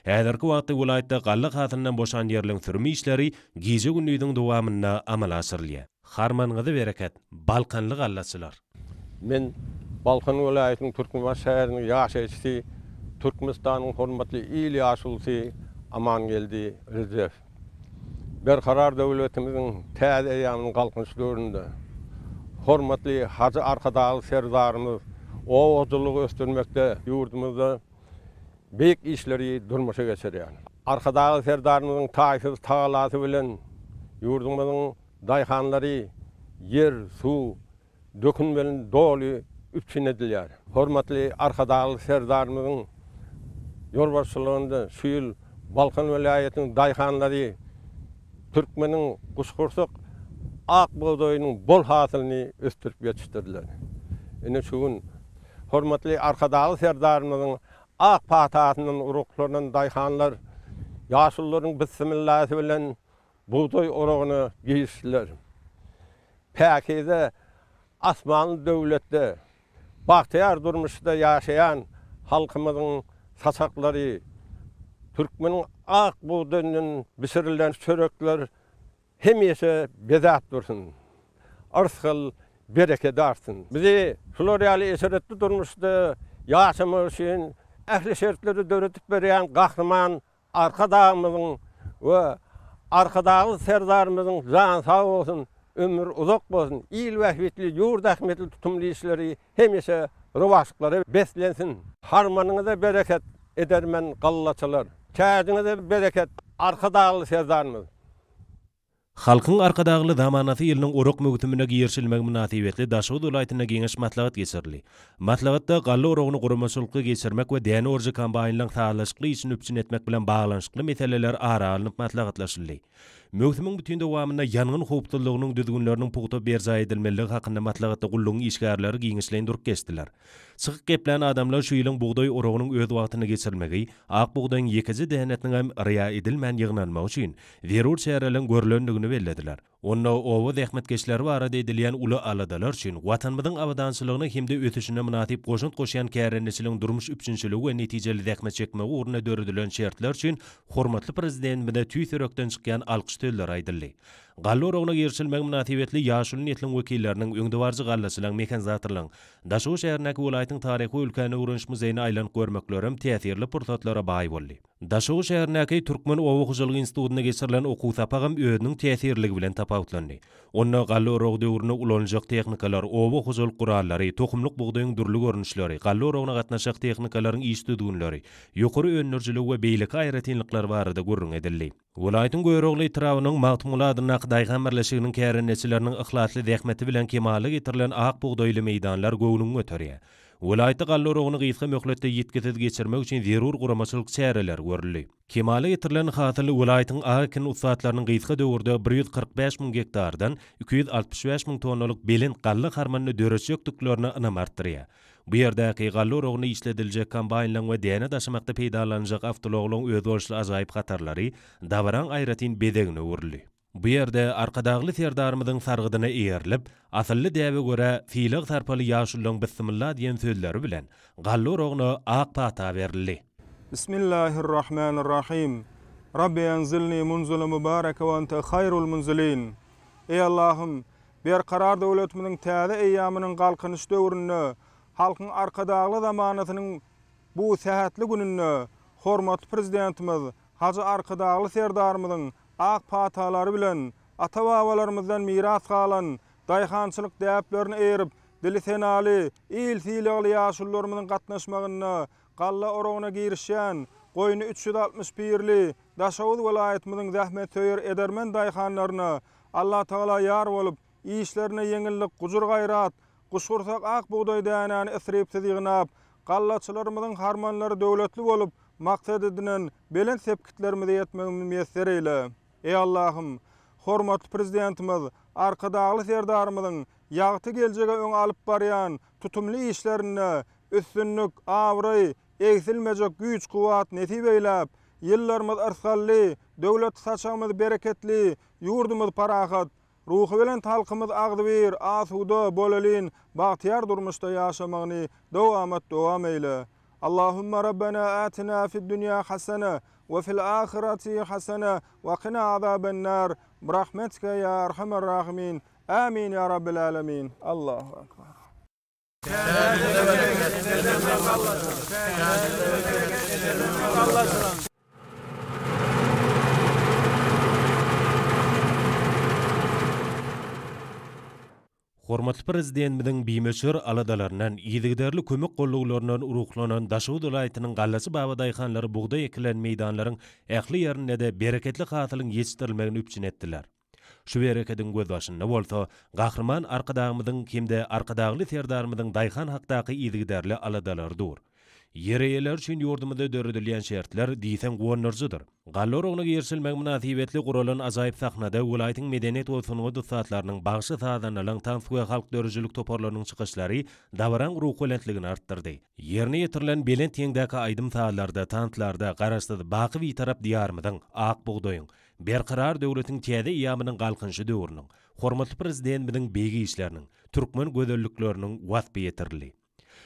Häzirki wagtda welaýatda galla hasylyndan boşan ýerleň sürüm işleri gije-gündiziň dowamynda amala aşyrylýar. Harmanyňyza bereket, balkanly gallaçylar! Men Balkan welaýatynyň Türkmenbaşy şäheriniň ýaşaýjysy, Türkmenistanyň hormatly il ýaşulusy Amangeldi Rejepow. Berkarar döwletimiziň täze eýýamynyň Galkynyş döwründe hormatly Hajy Arkadagly Serdarymyz oba hojalygy ösdürmekde ýurdumyzda beýik işleri durmuşa geçirýär. Arkadagly Serdarymyzyň taýsyz tagalasy bilen ýurdumyzyň daýhanlary ýer, suw, dökün bilen doly üpjün edilýär. Hormatly Arkadagly Serdarymyzyň ýolbaşçylygynda şu ýyl Balkan welaýatynyň daýhanlary türkmeniň guşgursak ak bugdaýynyň bol hasylyny ösdürip ýetişdirdiler. Ine şu gün hormatly Arkadagly Serdarymyzyň ak patasyndan ruhlanan daýhanlar ýaşulularyň bissimillasy bilen bugdaý oragyna girişdiler. Päkize asmanly döwletde, bagtyýar durmuşda ýaşaýan halkymyzyň saçaklary, türkmeniň ak bugdaýyndan bişirilen çörekler hemişe bezäp dursun. Yrsgal, berekedi artsyn. Bizi şular ýaly eşretli durmuşda ýaşamak üçin ähli şertleri döredip berýän Gahryman Arkadagymyzyň we Arkadagly Serdarymyzyň jany sag bolsun, ömri uzak bolsun, il bähbitli, ýurt ähmiýetli tutumly işleri hemişe rowaçlyklara beslensin! Harmanyňyza bereket, edermen gallaçylar! Täjiňize bereket, Arkadagly Serdarymyz! Halkyň Arkadagly zamanasy ýylynyň orak möwsümine girişilmegi mynasybetli Daşoguz welaýatynda geňeş-maslahat geçirildi. Maslahatda galla oragyny guramaçylykly geçirmek we däne orujy kombaýnlaryň sazlaşykly işini üpjün etmek bilen baglanyşykly meseleler ara alnyp maslahatlaşyldy. Möwsümiň bütin dowamynda ýangyn howpsuzlygynyň düzgünleriniň pugta berjaý edilmelidigi hakynda maslahatda gullugyň işgärleri giňişleýin durup geçdiler. Çykyp geplän adamlar şu ýylyň bugdaý oragynyň öz wagtynda geçirilmegi, ak bugdaýyň ýekeje dänesiniňem yrýa edilmän ýygnalmagy üçin zerur çäreleriň görlendigini bellediler. Onda oba zähmetkeşleri barada edilýän uly aladalar üçin Watanymyzyň abadançylygyna hem-de ösüşine mynasyp goşant goşýan kärendeçiligiň durmuş üpjünçiligi we netijeli zähmet çekmegi ugrunda döredilen şertler üçin hormatly Prezidentimize tüýs ýürekden çykýan alkyş sözleri aýdyldy. Galla oragyna girişilmegi mynasybetli ýaşuly nesliň wekilleriniň, öňdebaryjy gallaçylaryň, mehanizatorlaryň Daşoguz şäherindäki welaýatyň Taryhy we ülkäni öwreniş muzeýine aýlanyp görmeklerem täsirli pursatlara baý boldy. Daşoguz şäherindäki Türkmen oba hojalyk institutynda geçirilen okuw sapagam özüniň täsirliligi bilen tapawutlandy. Onda galla oragy döwründe ulanyljak tehnikalar, oba hojalyk gurallary, tohumlyk bugdaýyň dürli görnüşleri, galla oragyna gatnaşjak tehnikalaryň iş düzgünleri, ýokary öndürijiligi we beýleki aýratynlyklary barada gürrüň edildi. Welaýatyň Görogly etrabynyň Magtymguly adyndaky daýhan birleşiginiň kärendeçileriniň yhlasly zähmeti bilen kemala getirilen ak bugdaýly meýdanlar göwnüňi göterýär. Welaýatda galla oragyny gysga möhletde ýitgisiz geçirmek üçin zerur guramaçylyk çäreleri görüldi. Kemala getirilen hasyl welaýatyň ak ekin ussatlarynyň gysga döwürde 145 müň gektardan 265 müň tonnalyk belent galla harmanyny döretjekdiklerine ynam artdyrýar. Bu ýerdäki galla oragynda işlediljek kombaýnlaryň we däne daşamakda peýdalanyljak awtoulaglaryň özboluşly ajaýyp hatarlary dabaraň aýratyn bezegine öwrüldi. Bu ýerde Arkadagly Serdarymyzyň sargydyna eýerilip, asylly däbe görä, sylag-sarpaly ýaşulularyň Bissimylla diýen sözleri bilen galla oragyna ak pata berildi. Bismillahirrahmanirrahim. Rabbi enzilni munzila mubareke we ente haýrul munzilin. Eý Allahym! Berkarar döwletimiziň täze eýýamynyň Galkynyş döwründe, Halkyň Arkadagly zamanasynyň bu sähetli gününde hormatly Prezidentimiz Hajy Arkadagly Serdarymyzyň ak patalary bilen ata-babalarymyzdan miras galan daýhançylyk däplerine eýerip, dili senaly, il sylagly ýaşulularymyzyň gatnaşmagynda galla oragyna girişýän goýny 360 pirli. Daşoguz welaýatymyzyň zähmetsöýer edermen daýhanlaryna Allatagala ýar bolup, işlerine ýeňillik, gujur-gaýrat, guşgursak ak bugdaý dänäni isripsiz ýygnap, gallaçylarymyzyň harmanlary döwletli bolup, maksat edinen belent sepgitlerimize ýetmegimizi miýesser eýle. Eý Allahym! Hormatly Prezidentimiz Arkadagly Serdarymyzyň ýagty geljege öňe alyp barýan tutumly işlerinde üstünlik, abraý, egsilmejek güýç-kuwwat nesip eýläp, ýyllarymyz yrsgally, döwlet saçagymyz bereketli, ýurdumyz parahat, ruhubelent halkymyz agzybir, asuda, bolelin, bagtyýar durmuşda ýaşamagyny dowamat dowam eýle. Allahumma Rabbena atina fid dünýa hasene we fil ahireti hasene we kina azabennar birahmetike ýa erhamer rahimin. Amin ýa Rabbil alemin. Allahu Ekber. Hormatly Prezidentimiziň bimöçber aladalaryndan, yzygiderli kömek-gollaglaryndan ruhlanan Daşoguz welaýatynyň gallaçy babadaýhanlary bugdaý ekilen meýdanlaryň ähli ýerinde-de bereketli hasylyň ýetişdirilmegini üpjün etdiler. Şu berekediň gözbaşynda bolsa Gahryman Arkadagymyzyň hem-de Arkadagly Serdarymyzyň daýhan hakdaky yzygiderli aladalary dur. Ýer eýeleri üçin ýurdumyzda döredilýän şertler diýseň guwandyryjydyr. Galla oragyna girişilmegi mynasybetli guralan ajaýyp sahnada welaýatyň medeniýet we sungat ussatlarynyň, bagşy-sazandalaryň, tans we halk döredijilik toparlarynyň çykyşlary dabaraň ruhubelentligini artdyrdy. Ýerine ýetirilen belent heňdäki aýdym-sazlarda, tanslarda Garaşsyz, baky Bitarap Diýarymyzyň, ak bugdaýyň, Berkarar döwletiň täze eýýamynyň Galkynyşy döwrüniň, hormatly Prezidentimiziň beýik işleriniň, türkmen gözellikleriniň waspy ýetirildi.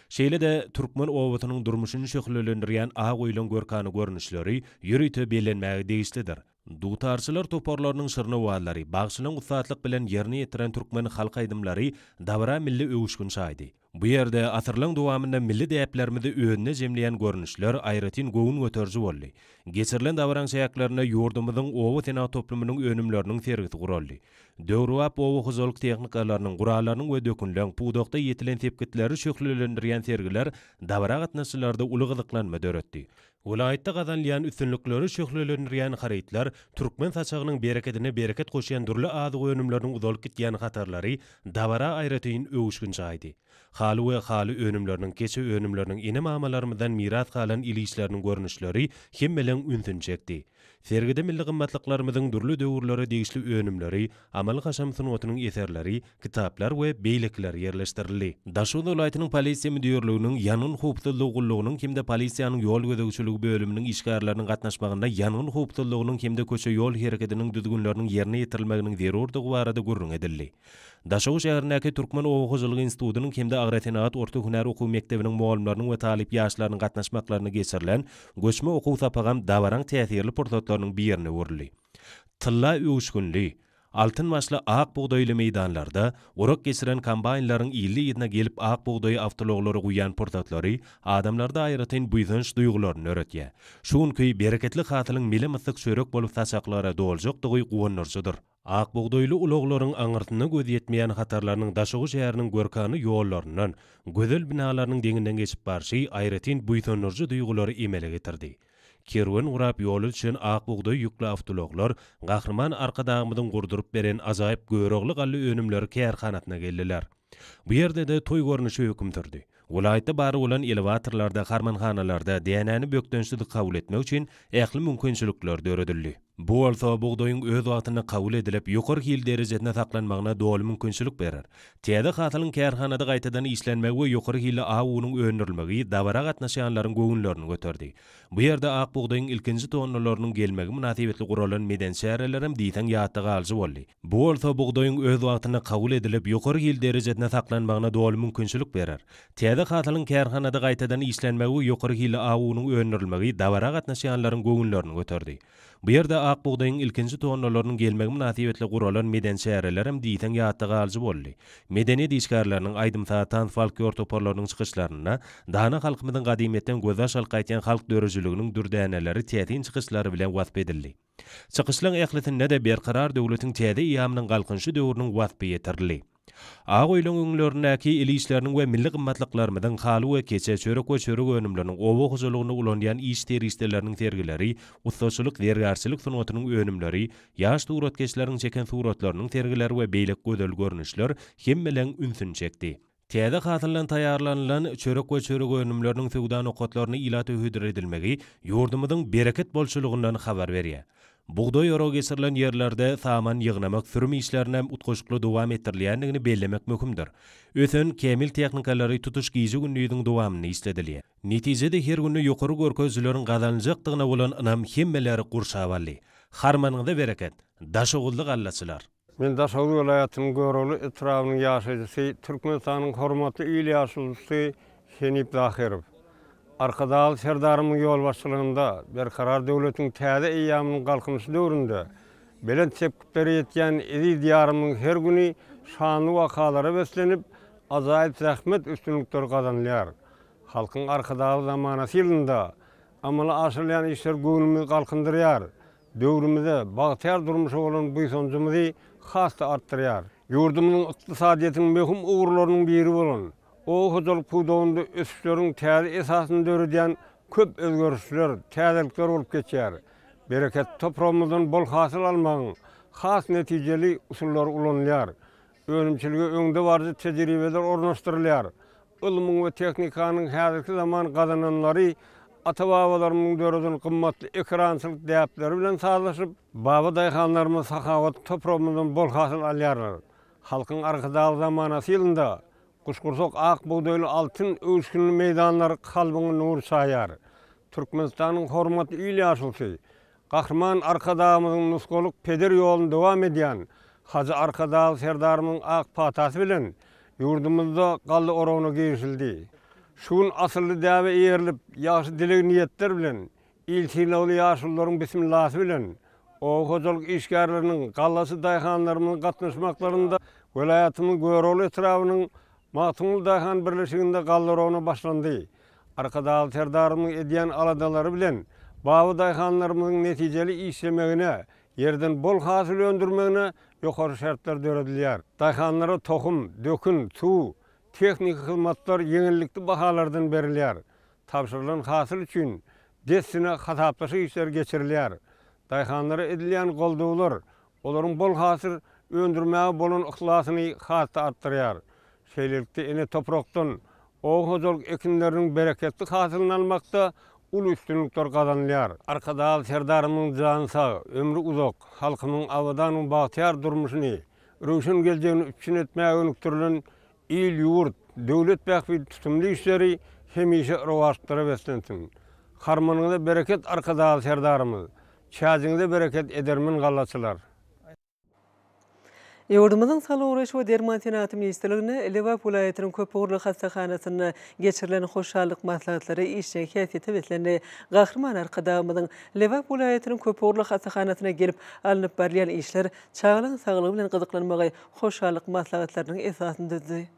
Şeýle-de türkmen obasynyň durmuşyny şöhlelendirýän ak öýleň görkana görnüşleri ýörite bellenmäge degişlidir. Dutarçylar toparlarynyň şirin owazlary, bagşylaryň ussatlyk bilen ýerine ýetiren türkmen halk aýdymlary dabara milli öwüşgin çaýdy. Bu ýerde asyrlaryň dowamynda milli däplerimizi özünde jemleýän görnüşler aýratyn göwün göteriji boldy. Geçirilen dabaraň çäklerinde ýurdumyzyň oba senagat toplumynyň önümleriniň sergisi guraldy. Döwrebap oba hojalyk tehnikalarynyň, gurallarynyň we dökünleň pudakda ýetilen sepgitleri şöhlelendirýän sergiler dabara gatnaşyjylarda uly gyzyklanma döretdi. Welaýatda gazanylýan üstünlikleri şöhlelendirýän harytlar, türkmen saçagynyň berekedine bereket goşýan dürli azyk önümleriniň uzalyp gitýän hatarlary dabara aýratyn öwüşgin çaýdy. Haly we haly önümleriniň, keçe önümleriniň ene-mamalarymyzdan miras galan el işleriniň görnüşleri hemmeleň ünsüni çekdi. Sergide milli gymmatlyklarymyzyň dürli döwürlere degişli önümleri, amaly-haşam sungatynyň eserleri, kitaplar we beýlekiler ýerleşdirildi. Daşoguz welaýatynyň Polisiýa müdirliginiň Ýangyn howpsuzlygy gullugynyň hem-de polisiýanyň ýol gözegçiligi bölüminiň işgärleriniň gatnaşmagynda ýangyn howpsuzlygynyň hem-de köçe-ýol hereketiniň düzgünleriniň ýerine ýetirilmeginiň zerurdygy barada gürrüň edildi. Daşoguz şäherindäki Türkmen oba hojalygy institutynyň hem-de Agrosenagat orta hünär okuw mekdebiniň mugallymlarynyň we talyp ýaşlarynyň gatnaşmaklarynda geçirilen göçme okuw sapagam dabaraň täsirli pursatlarynyň birine öwrüldi. Tylla öwüşginli, altyn başly ak bugdaýly meýdanlarda orak geçiren kombaýnlaryň yzly-yzyna gelip ak bugdaýy awtoulaglara guýýan pursatlary adamlarda aýratyn buýsanç duýgularyny döretýär. Şu günki bereketli hasylyň mele-myssyk çörek bolup saçaklara doljakdygy guwandyryjydyr. Ak bugdaýly ulaglaryň aňyrsynda göz ýetmeýän hatarlarynyň Daşoguz şäheriniň görkana ýollaryndan, gözel binalarynyň deňinden geçip barşy aýratyn buýsandyryjy duýgulary emele getirdi. Kerwen gurap ýola düşen ak bugdaý ýükli awtoulaglar Gahryman Arkadagymyzyň gurduryp beren ajaýyp Görogly galla önümleri kärhanasyna geldiler. Bu ýerde-de toý görnüşi höküm sürdi. Welaýatda bar bolan elewatorlarda, harmanhanalarda dänäni bökdençsiz kabul etmek üçin ähli mümkinçilikler döredildi. Bu bolsa bugdaýyň öz wagtynda kabul edilip, ýokary hil derejesinde saklanmagyna doly mümkinçilik berer. Täze hasylyň kärhanada gaýtadan işlenmegi we ýokary hilli aw unuň öndürilmegi dabara gatnaşýanlaryň göwünlerini göterdi. Bu ýerde ak bugdaýyň ilkinji tonnalarynyň gelmegi mynasybetli guralan medeni çärelerem diýseň ýatda galyjy boldy. Bu bolsa bugdaýyň öz wagtynda kabul edilip, ýokary hil derejesinde saklanmagyna doly mümkinçilik berer. Täze hasylyň kärhanada gaýtadan işlenmegi we ýokary hilli aw unuň öndürilmegi dabara gatnaşýanlaryň göwünlerini göterdi. Bu ýerde ak bugdaýyň ilkinji tonnalarynyň gelmegi mynasybetli guralan medeni çärelerem diýseň ýatda galyjy boldy. Medeniýet işgärleriniň, aýdym-saz, tans-folklor toparlarynyň çykyşlarynda dana halkymyzyň gadymyýetden gözbaş alyp gaýtýan halk döredijiliginiň dürdäneleri täsin çykyşlary bilen wasp edildi. Çykyşlaryň ählisinde-de Berkarar döwletiň täze eýýamynyň Galkynyşy döwrüniň waspy ýetirildi. Ak öýleň öňlerindäki el işleriniň we milli gymmatlyklarymyzyň, haly we keçe, çörek we çörek önümleriniň, oba hojalygynda ulanylýan iş serişdeleriniň sergileri, ussaçylyk, zergärçilik sungatynyň önümleri, ýaş suratkeşleriň çeken suratlarynyň sergileri we beýleki gözel görnüşler hemmeleň ünsüni çekdi. Täze hasyldan taýýarlanylan çörek we çörek önümleriniň söwda nokatlaryna ilata hödür edilmegi ýurdumyzyň bereket bolçulygyndan habar berýär. Bugdaý oragy geçirilen ýerlerde saman ýygnamak, sürüm işlerinem utgaşykly dowam etdirilýändigini bellemek möhümdir. Ösen, kämil tehnikalary tutuş gije-gündiziň dowamynda işledilýär. Netijede her günde ýokary görkezijileriň gazanyljakdygyna bolan ynam hemmeleri gurşap aldy. Harmanyňyza bereket, daşoguzly gallaçylar! Men Daşoguz welaýatynyň Görogly etrabynyň ýaşaýjysy, Türkmenistanyň hormatly il ýaşulusy Henip Zahyrow. Arkadagly Serdarymyň ýolbaşçylygynda Berkarar döwletiň täze eýýamynyň Galkynyşy döwründe belent sepgitlere ýetýän eziz Diýarymyzyň her güni şanly wakalara beslenip, ajaýyp zähmet üstünlikleri gazanylýar. Halkyň Arkadagly zamanasy ýylynda amala aşyrylýan işler göwnümizi galkyndyrýar, döwrümize, bagtyýar durmuşa bolan buýsanjymyzy has-da artdyrýar. Ýurdumyzyň ykdysadyýetiniň möhüm ugurlarynyň biri bolan oba hojalyk pudagynda ösüşleriň täze esasyny döredýän köp özgerişler, täzelikler bolup geçýär. Bereketli topragymyzdan bol hasyl almagyň has netijeli usullary ulanylýar. Önümçilige öňdebaryjy tejribeler ornaşdyrylýar. Ylmyň we tehnikanyň häzirki zaman gazananlary ata-babalarymyzyň döreden gymmatly ekerançylyk däpleri bilen sazlaşyp, baba daýhanlarymyz sahawatly topragymyzdan bol hasyl alýarlar. Halkyň Arkadagly zamanasy ýylynda guşgursak ak bugdaýly altyn öwüşginli meýdanlar kalbyňa nur çaýýar. Türkmenistanyň hormatly il ýaşulusy, Gahryman Arkadagymyzyň nusgalyk peder ýoluny dowam edýän Hajy Arkadagly Serdarymyzyň ak patasy bilen ýurdumyzda galla oragyna girişildi. Şu gün asylly däbe eýerilip, ýagşy dileg-niýetler bilen, il sylagly ýaşulularyň bismillasy bilen, oba hojalyk işgärleriniň, gallaçy daýhanlarymyzyň gatnaşmaklarynda welaýatymyzyň Görogly etrabynyň Magtymguly daýhan birleşiginde galla oragyna başlandy. Arkadagly Serdarymyzyň edýän aladalary bilen baba daýhanlarymyzyň netijeli işlemegine, ýerden bol hasyl öndürmegine ýokary şertler döredilýär. Daýhanlara tohum, dökün, suw, tehniki hyzmatlar ýeňillikli bahalardan berilýär. Tabşyrylan hasyl üçin dessine hasaplaşyk işleri geçirilýär. Daýhanlara edilýän goldawlar olaryň bol hasyl öndürmäge bolan yhlasyny has-da artdyrýar. Şeýlelikde, ene toprakdan oba hojalyk ekinleriniň bereketli hasylyny almakda uly üstünlikler gazanylýar. Arkadagly Serdarymyzyň jany sag, ömri uzak, halkymyzyň abadan we bagtyýar durmuşyny, röwşen geljegini üpjün etmäge gönükdirilen il-ýurt, döwlet bähbitli tutumly işleri hemişe rowaçlyklara beslensin! Harmanyňyza bereket Arkadagly Serdarymyz! Çäjiňize bereket edermen gallaçylar! Ýurdumyzyň Saglygy goraýyş we derman senagaty ministrliginde Lebap welaýatynyň köpugurly hassahanasynda geçirilen hoşallyk maslahatlary işjeň häsiýete beslendi. Gahryman Arkadagymyzyň Lebap welaýatynyň köpugurly hassahanasyna gelip alnyp barylýan işler, çagalaryň saglygy bilen gyzyklanmagy hoşallyk maslahatlarynyň esasyny düzdi.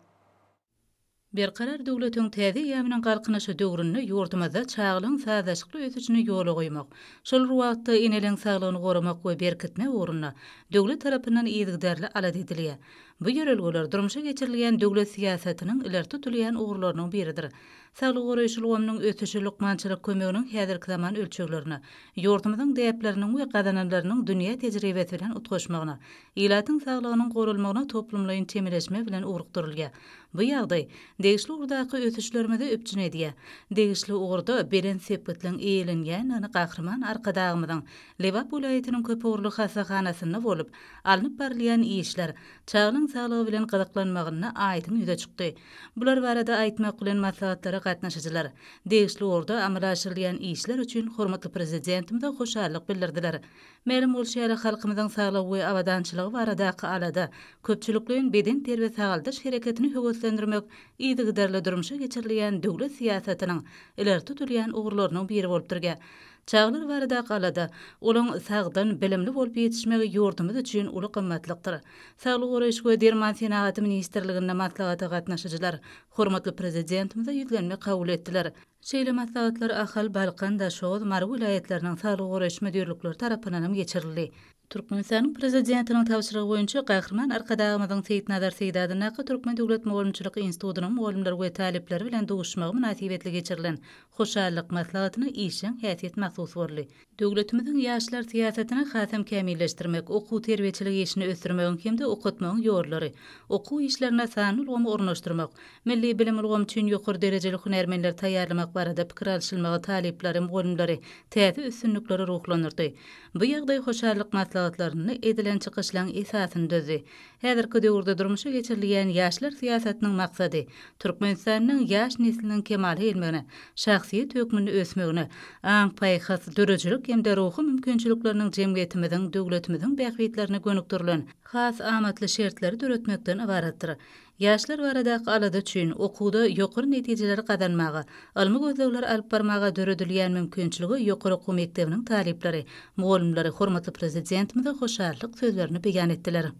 Berkarar döwletiň täze eýýamynyň Galkynyşy döwründe ýurdumyzda çagalaryň sazlaşykly ösüşini ýola goýmak, şol bir wagtda eneleriň saglygyny goramak we berkitmek ugrunda döwlet tarapyndan yzygiderli alada edilýär. Bu ýörelgeler durmuşa geçirilýän döwlet syýasatynyň ileri tutulýan ugurlarynyň biridir. Saglygy goraýyş ulgamynyň ösüşi lukmançylyk kömeginiň häzirki zaman ölçeglerine, ýurdumyzyň däpleriniň we gazananlarynyň dünýä tejribesi bilen utgaşmagyna, ilatyň saglygynyň goralmagyna toplumlaýyn çemeleşme bilen ugrukdyrylýar. Bu ýagdaý degişli ugurdaky ösüşlerimizi üpjün edýär. Degişli ugurda belent sepgitleň eýelenýändigini Gahryman Arkadagymyzyň Lebap welaýatynyň köpugurly hassahanasynda bolup, alnyp barylýan işler, çagalaň saglygy bilen gyzyklanmagynda aýdyň ýüze çykdy. Bular barada aýtmak bilen maslahatlara gatnaşyjylar degişli ugurda amala aşyrylýan işler üçin hormatly Prezidentimize hoşallyk bildirdiler. Mälim bolşy ýaly, halkymyzyň saglygy we abadançylygy baradaky alada, köpçülikleýin bedenterbiýe-sagaldyş hereketini höweslendirmek yzygiderli durmuşa geçirilýän döwlet syýasatynyň ileri tutulýan ugurlarynyň biri bolup durýar. Çagalar baradaky alada, olaň sagdyn, bilimli bolup ýetişmegi ýurdumyz üçin uly gymmatlykdyr. Saglygy goraýyş we derman senagaty ministrliginde maslahata gatnaşyjylar hormatly Prezidentimize ýüzlenme kabul etdiler. Şeýle maslahatlar Ahal, Balkan, Daşoguz, Mary welaýatlarynyň saglygy goraýyş müdirlikleri tarapyndan hem geçirildi. Türkmenistanyň Prezidentiniň tabşyrygy boýunça Gahryman Arkadagymyzyň Seýitnazar Seýdi adyndaky Türkmen döwlet mugallymçylyk institutynyň mugallymlary we talyplary bilen duşuşmagy mynasybetli geçirilen hoşallyk maslahatyna işjeň häsiýet mahsus boldy. Döwletimiziň ýaşlar syýasatyny hasam kämilleşdirmek, okuw-terbiýeçilik işini ösdürmegiň hem-de okatmagyň ýollary, okuw işlerine sanly ulgamy ornaşdyrmak, milli bilim ulgamy üçin ýokary derejeli hünärmenleri taýýarlamak barada pikir alşylmagy talyplary, mugallymlary täze üstünliklere ruhlandyrdy. Bu ýagdaý hoşallyk maslahatlarynda edilen çykyşlaryň esasyny düzdi. Häzirki döwürde durmuşa geçirilýän ýaşlar syýasatynyň maksady Türkmenistanyň ýaş nesliniň kemala gelmegine, şahsyýet hökmünde ösmegine, aň-paýhas, döredijilik hem-de ruhy mümkinçilikleriniň jemgyýetimiziň, döwletimiziň bähbitlerine gönükdirilen has amatly şertleri döretmekden ybaratdyr. Ýaşlar baradaky alada üçin okuwda ýokary netijeleri gazanmaga, ylmy gözlegleri alyp barmaga döredilýän mümkinçilige ýokary okuw mekdebiniň talyplary, mugallymlary hormatly Prezidentimize hoşallyk sözlerini beýan etdiler.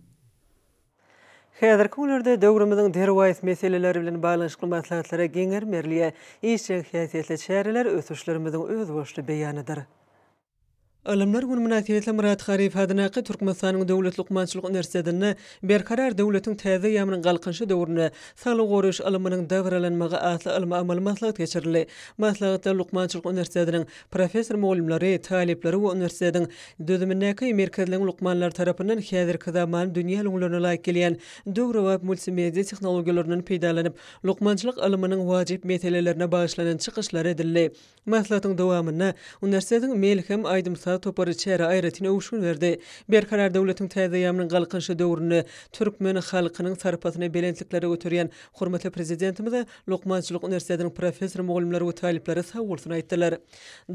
Häzirki günlerde döwrümiziň derwaýys meseleleri bilen baglanyşykly maslahatlara giň gerim berilýär. Işjeň häsiýetli çäreler ösüşlerimiziň özboluşly beýanydyr. Ylymlar güni mynasybetli Myrat Garyýew adyndaky Türkmenistanyň Döwlet lukmançylyk uniwersitetinde Berkarar döwletiň täze eýýamynyň Galkynyşy döwründe saglygy goraýyş ylmynyň dabaralanmagy atly ylmy-amaly maslahat geçirildi. Maslahatda lukmançylyk uniwersitetiniň professor-mugallymlary, talyplary we uniwersitetiň düzümindäki merkezleriň lukmanlary tarapyndan häzirki zaman dünýä ülňülerine laýyk gelýän döwrebap multimedia tehnologiýalaryndan peýdalanyp, lukmançylyk ylmynyň wajyp meselelerine bagyşlanan çykyşlar edildi. Maslahatyň dowamynda uniwersitetiň Melhem aýdym-saz topary çärä aýratyn öwüşgin berdi. Berkarar döwletiň täze eýýamynyň Galkynyşy döwründe türkmen halkynyň sarpasyny belentliklere göterýän hormatly Prezidentimize Lukmançylyk uniwersitetiniň professor-mugallymlary we talyplary sagbolsun aýtdylar.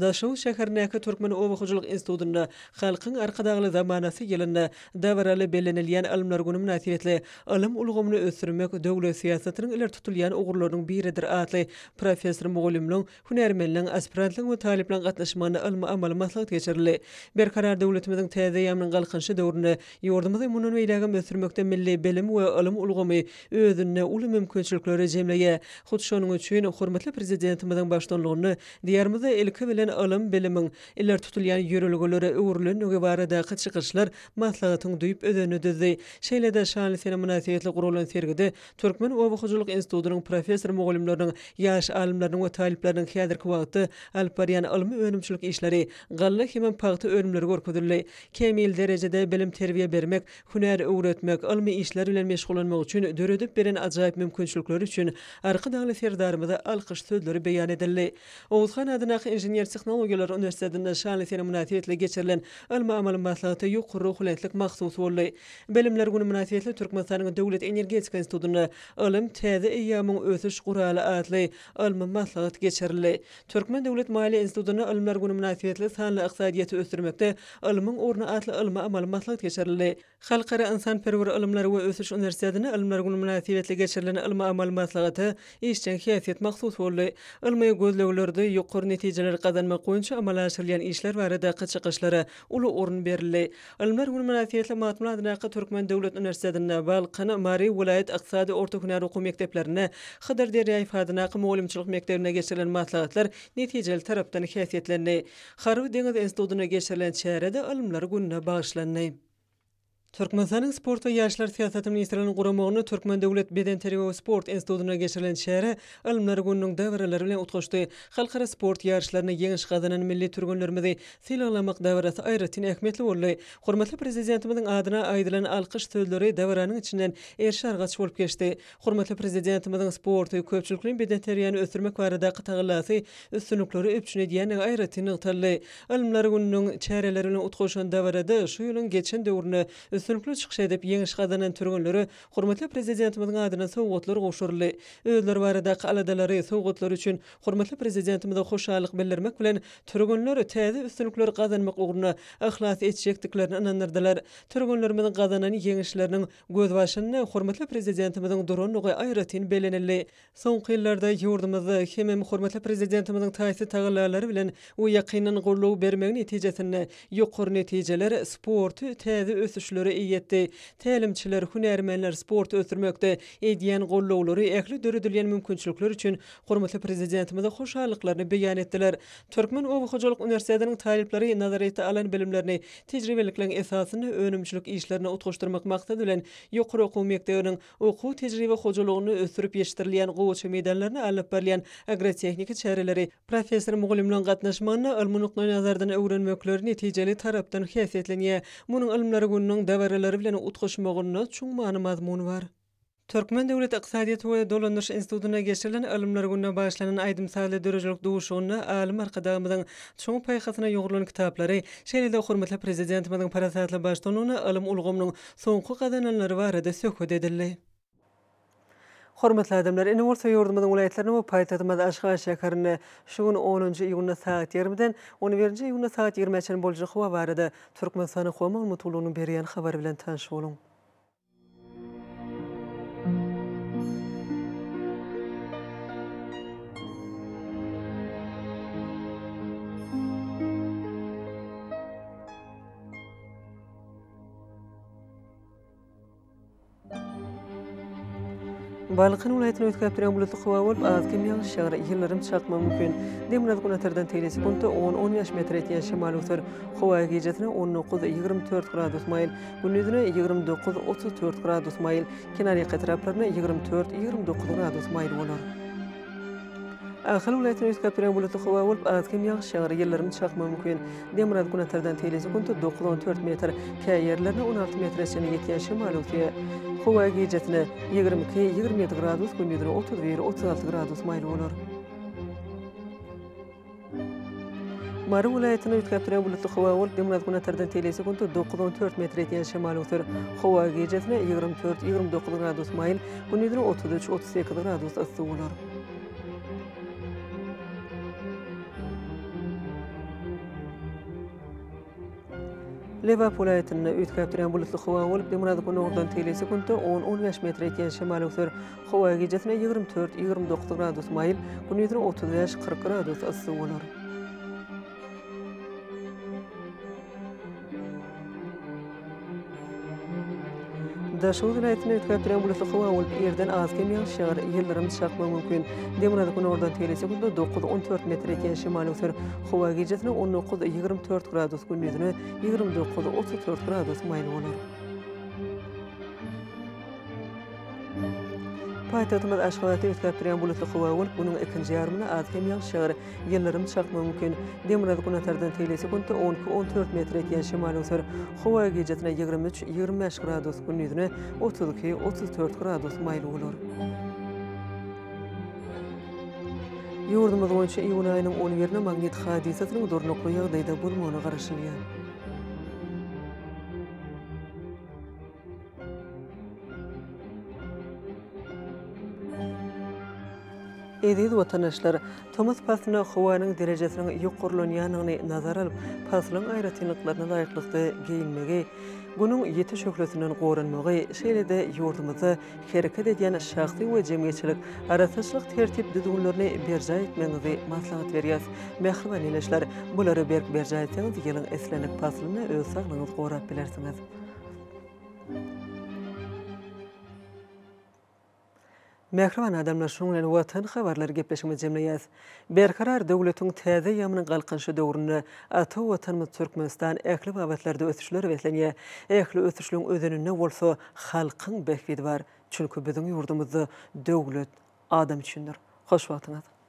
Daşoguz şäherindäki Türkmen oba hojalyk institutynda Halkyň Arkadagly zamanasy ýylynda dabaraly bellenilýän Ylymlar güni mynasybetli Ylym ulgamyny ösdürmek döwlet syýasatynyň ileri tutulýan ugurlarynyň biridir atly professor-mugallymlaryň Hünärmenleň, aspirantlaryň we talyplaryň gatnaşmagynda ylmy-amaly maslahat geçirildi. Berkarar döwletimiziň täze eýýamynyň Galkynyşy döwründe ýurdumyzy mundan beýlägem ösdürmekde milli bilim we ylym ulgamy özünde uly mümkinçilikleri jemleýär. Hut şonuň üçin hormatly Prezidentimiziň baştutanlygynda Diýarymyzda ilki bilen ylym-bilimiň ileri tutulýan ýörelgelere öwrülendigi baradaky çykyşlar maslahatyň düýp özenini düzdi. Şeýle-de şanly sene mynasybetli guralan sergide Türkmen oba hojalyk institutynyň professor-mugallymlarynyň, ýaş alymlarynyň we talyplarynyň häzirki wagtda alyp barýan ylmy-önümçilik işleri, galla hemem pagta önümleri görkezildi. Kämil derejede bilim-terbiýe bermek, hünär öwretmek, ylmy işler bilen meşgullanmak üçin döredip beren ajaýyp mümkinçilikleri üçin Arkadagly Serdarymyza alkyş sözleri beýan edildi. Oguzhan adyndaky Inžener-tehnologiýalar uniwersitetinde şanly sene mynasybetli geçirilen ylmy-amaly maslahata ýokary ruhubelentlik mahsus boldy. Bilimler güni mynasybetli Türkmenistanyň Döwlet energetika institutynda Ylym, täze eýýamyň ösüş guraly atly ylmy maslahat geçirildi. Türkmen döwlet maliýe institutynda Ylymlar güni mynasybetli Sanly ykdysadyýeti ösdürmekde ylmyň orny atly ylmy-amaly maslahat geçirildi. Halkara ynsanperwer ylymlary we ösüş uniwersitetinde Ylymlar güni mynasybetli geçirilen ylmy-amaly maslahata işjeň häsiýet mahsus boldy. Ylmy gözleglerde ýokary netijeleri gazanmak boýunça amala aşyrylýan işler baradaky çykyşlara uly orun berildi. Ylymlar güni mynasybetli Magtymguly adyndaky Türkmen döwlet uniwersitetinde, Balkan, Mary welaýat ykdysady orta hünär okuw mekdeplerinde, Hydyr Derýaýew adyndaky mugallymçylyk mekdebinde geçirilen maslahatlar netijeli tarapdan häsiýetlendi. Harby-deňiz institutynda geçirilen çäre-de Ylymlar gününe bagyşlandy. Türkmenistanyň Sport we ýaşlar syýasaty ministrliginiň guramagynda Türkmen döwlet bedenterbiýe we sport institutynda geçirilen çäre Ylymlar gününiň dabaralary bilen utgaşdy. Halkara sport ýaryşlarynda ýeňiş gazanan milli türgenlerimizi sylaglamak dabarasy aýratyn ähmiýetli boldy. Hormatly Prezidentimiziň adyna aýdylan alkyş sözleri dabaranyň içinden eriş-argaç bolup geçdi. Hormatly Prezidentimiziň sporty, köpçülikleýin bedenterbiýäni ösdürmek baradaky tagallasy üstünlikleri üpjün edýändigi aýratyn nygtaldy. Ylymlar gününiň çäreleri bilen utgaşan dabarada şu ýylyň geçen döwründe üstünlikli çykyş edip, ýeňiş gazanan türgenlere hormatly Prezidentimiziň adyndan sowgatlar gowşuryldy. Özleri baradaky aladalary, sowgatlary üçin hormatly Prezidentimize hoşallyk bildirmek bilen, türgenler täze üstünlikleri gazanmak ugrunda yhlas etjekdiklerini ynandyrdylar. Türgenlerimiziň gazanan ýeňişleriniň Gözbaşynda hormatly Prezidentimiziň durandygy aýratyn bellenildi. Soňky ýyllarda ýurdumyzda hemem hormatly Prezidentimiziň taýsyz tagallalary bilen we ýakyndan goldaw bermegi netijesinde ýokary netijeler, sporty täze ösüşlere. buýsançlara eýe etdi. Tälimçiler, hünärmenler sporty ösdürmekde edýän gollawlary, ähli döredilýän mümkinçilikler üçin hormatly Prezidentimize hoşallyklaryny beýan etdiler. Türkmen oba hojalyk uniwersitetiniň talyplary nazaryýetde alan bilimlerini tejribelikleriň esasynda önümçilik işlerine utgaşdyrmak maksady bilen ýokary okuw mekdebiniň okuw-tejribe hojalygynda ösdürip ýetişdirilýän gowaça meýdanlarynda alnyp barylýan agrotehniki çäreleri professor-mugallymlaryň gatnaşmagynda ylmy nukdaýnazardan öwrenmekleri netijeli tarapdan häsiýetlenýär. Munuň Ylymlar gününiň dabaralary bilen utgaşmagynda çuň many-mazmun bar. Türkmen döwlet ykdysadyýet we dolandyryş institutynda geçirilen Ylymlar gününe bagyşlanan aýdym-sazly döredijilik duşuşygynda alym Arkadagymyzyň çuň paýhasyna ýugrulan kitaplary, şeýle-de hormatly Prezidentimiziň parasatly baştutanlygynda ylym ulgamynyň soňky gazananlary barada söhbet edildi. Hormatly adamlar, indi bolsa ýurdumyzyň welaýatlarynda we paýtagtymyz Aşgabat şäherinde şu gün onunjy iýunda sagat ýigrimiden on birinji iýunda sagat ýigrimä çenli boljak howa barada Türkmenistanyň Howa maglumat gullugynyň berýän habary bilen tanyş boluň. Balkan welaýatynda üýtgäp durýan bulutly howa bolup, az-kem ýagyş ýagar, ýyldyrym çakmagy mümkin. Demirgazyk günortadan tegelek sekuntda on-on bäş metr ýetýän şemal öwser. Howa gijesine 19, 24 gradus maýyl, gündizine 29, 34 gradus maýyl, kenarýaka etraplarynda 24, 29 gradus maýyl bolar. Ahal welaýatynda üýtgäp durýan bulutly howa bolup, az-kem ýagyş ýagar, ýyldyrym çakmagy mümkin. Demirgazyk günortadan teýle sekuntda dokuz-on dört metr, kä ýerlerinde 16 metre çenli ýetýän şemal öwsýär. Howa gijesine 22, 27 gradus, gündizine 31, 36 gradus maýyl bolar. Mary welaýatynda üýtgäp durýan bulutly howa bolup, demirgazyk-günortadan teýle sekuntda dokuz-on dört metr ýetýän şemal öwser. Howa gijesine 24, 29 gradus maýyl, gündizine 33, 38 gradus yssy bolar. Lebap welaýatynda üýtgäp durýan bulutly howa bolup, demirgazyk-günordan teýle sekuntda on-on bäş metr ýetýän şemal öwser. Howa gijesine 24, 29 gradus maýyl, gündizine 35, 40 gradus yssy bolar. Daşoguz welaýatynda üýtgäp durýan bulutly howa bolup, irden az-kem ýagyş ýagar, ýyldyrym çakmagy mümkin. Demirgazyk-günordan teýle sekuntda dokuz, 14 metr ýetýän şemal öwser. Howa gijesine 19, 24 gradus, gündizine 29, 34 gradus maýyl bolar. Paýtagtymyz Aşgabatda üýtgäp durýan bulutly howa bolup, günüň ikinji ýarymynda az-kem ýagyş ýagar, ýyldyrym çakmagy mümkin. Demirgazyk-günortadan teýle sekuntda 12, 14 metr ýetýän şemal öwser. Howa gijesine 23, 25 gradus, gündizine 32, 34 gradus maýyl bolar. Ýurdumyz boýunça iýun aýynyň on birine magnit hadysasynyň durnukly ýagdaýda bolmagyna garaşylýar. Eziz watandaşlar! Tomus paslynda howanyň derejesiniň ýokarlanýandygyny nazara alyp, paslyň aýratynlyklaryna laýyklykda geýinmegi, Günüň ýiti şöhlesinden goranmagy, şeýle-de ýurdumyzda hereket edýän şahsy we jemgyýetçilik arassaçylyk tertip-düzgünlerini berjaý etmegiňizi maslahat berýäris. Mähriban ildeşler, bulary berk berjaý etseňiz, ýylyň islendik paslynda öz saglygyňyzy gorap bilersiňiz. Mähriban adamlar şunuň bilen Watan habarlary gepleşigimizi jemleýäs. Berkarar döwletiň täze eýýamynyň Galkynyşy döwründe ata Watanymyz Türkmenistan ähli babatlarda ösüşlere beslenýär. Ähli ösüşligiň özeninde bolsa halkyň bähbidi bar. Çünki biziň ýurdumyzda döwlet adam üçindir. Hoş wagtyňyz.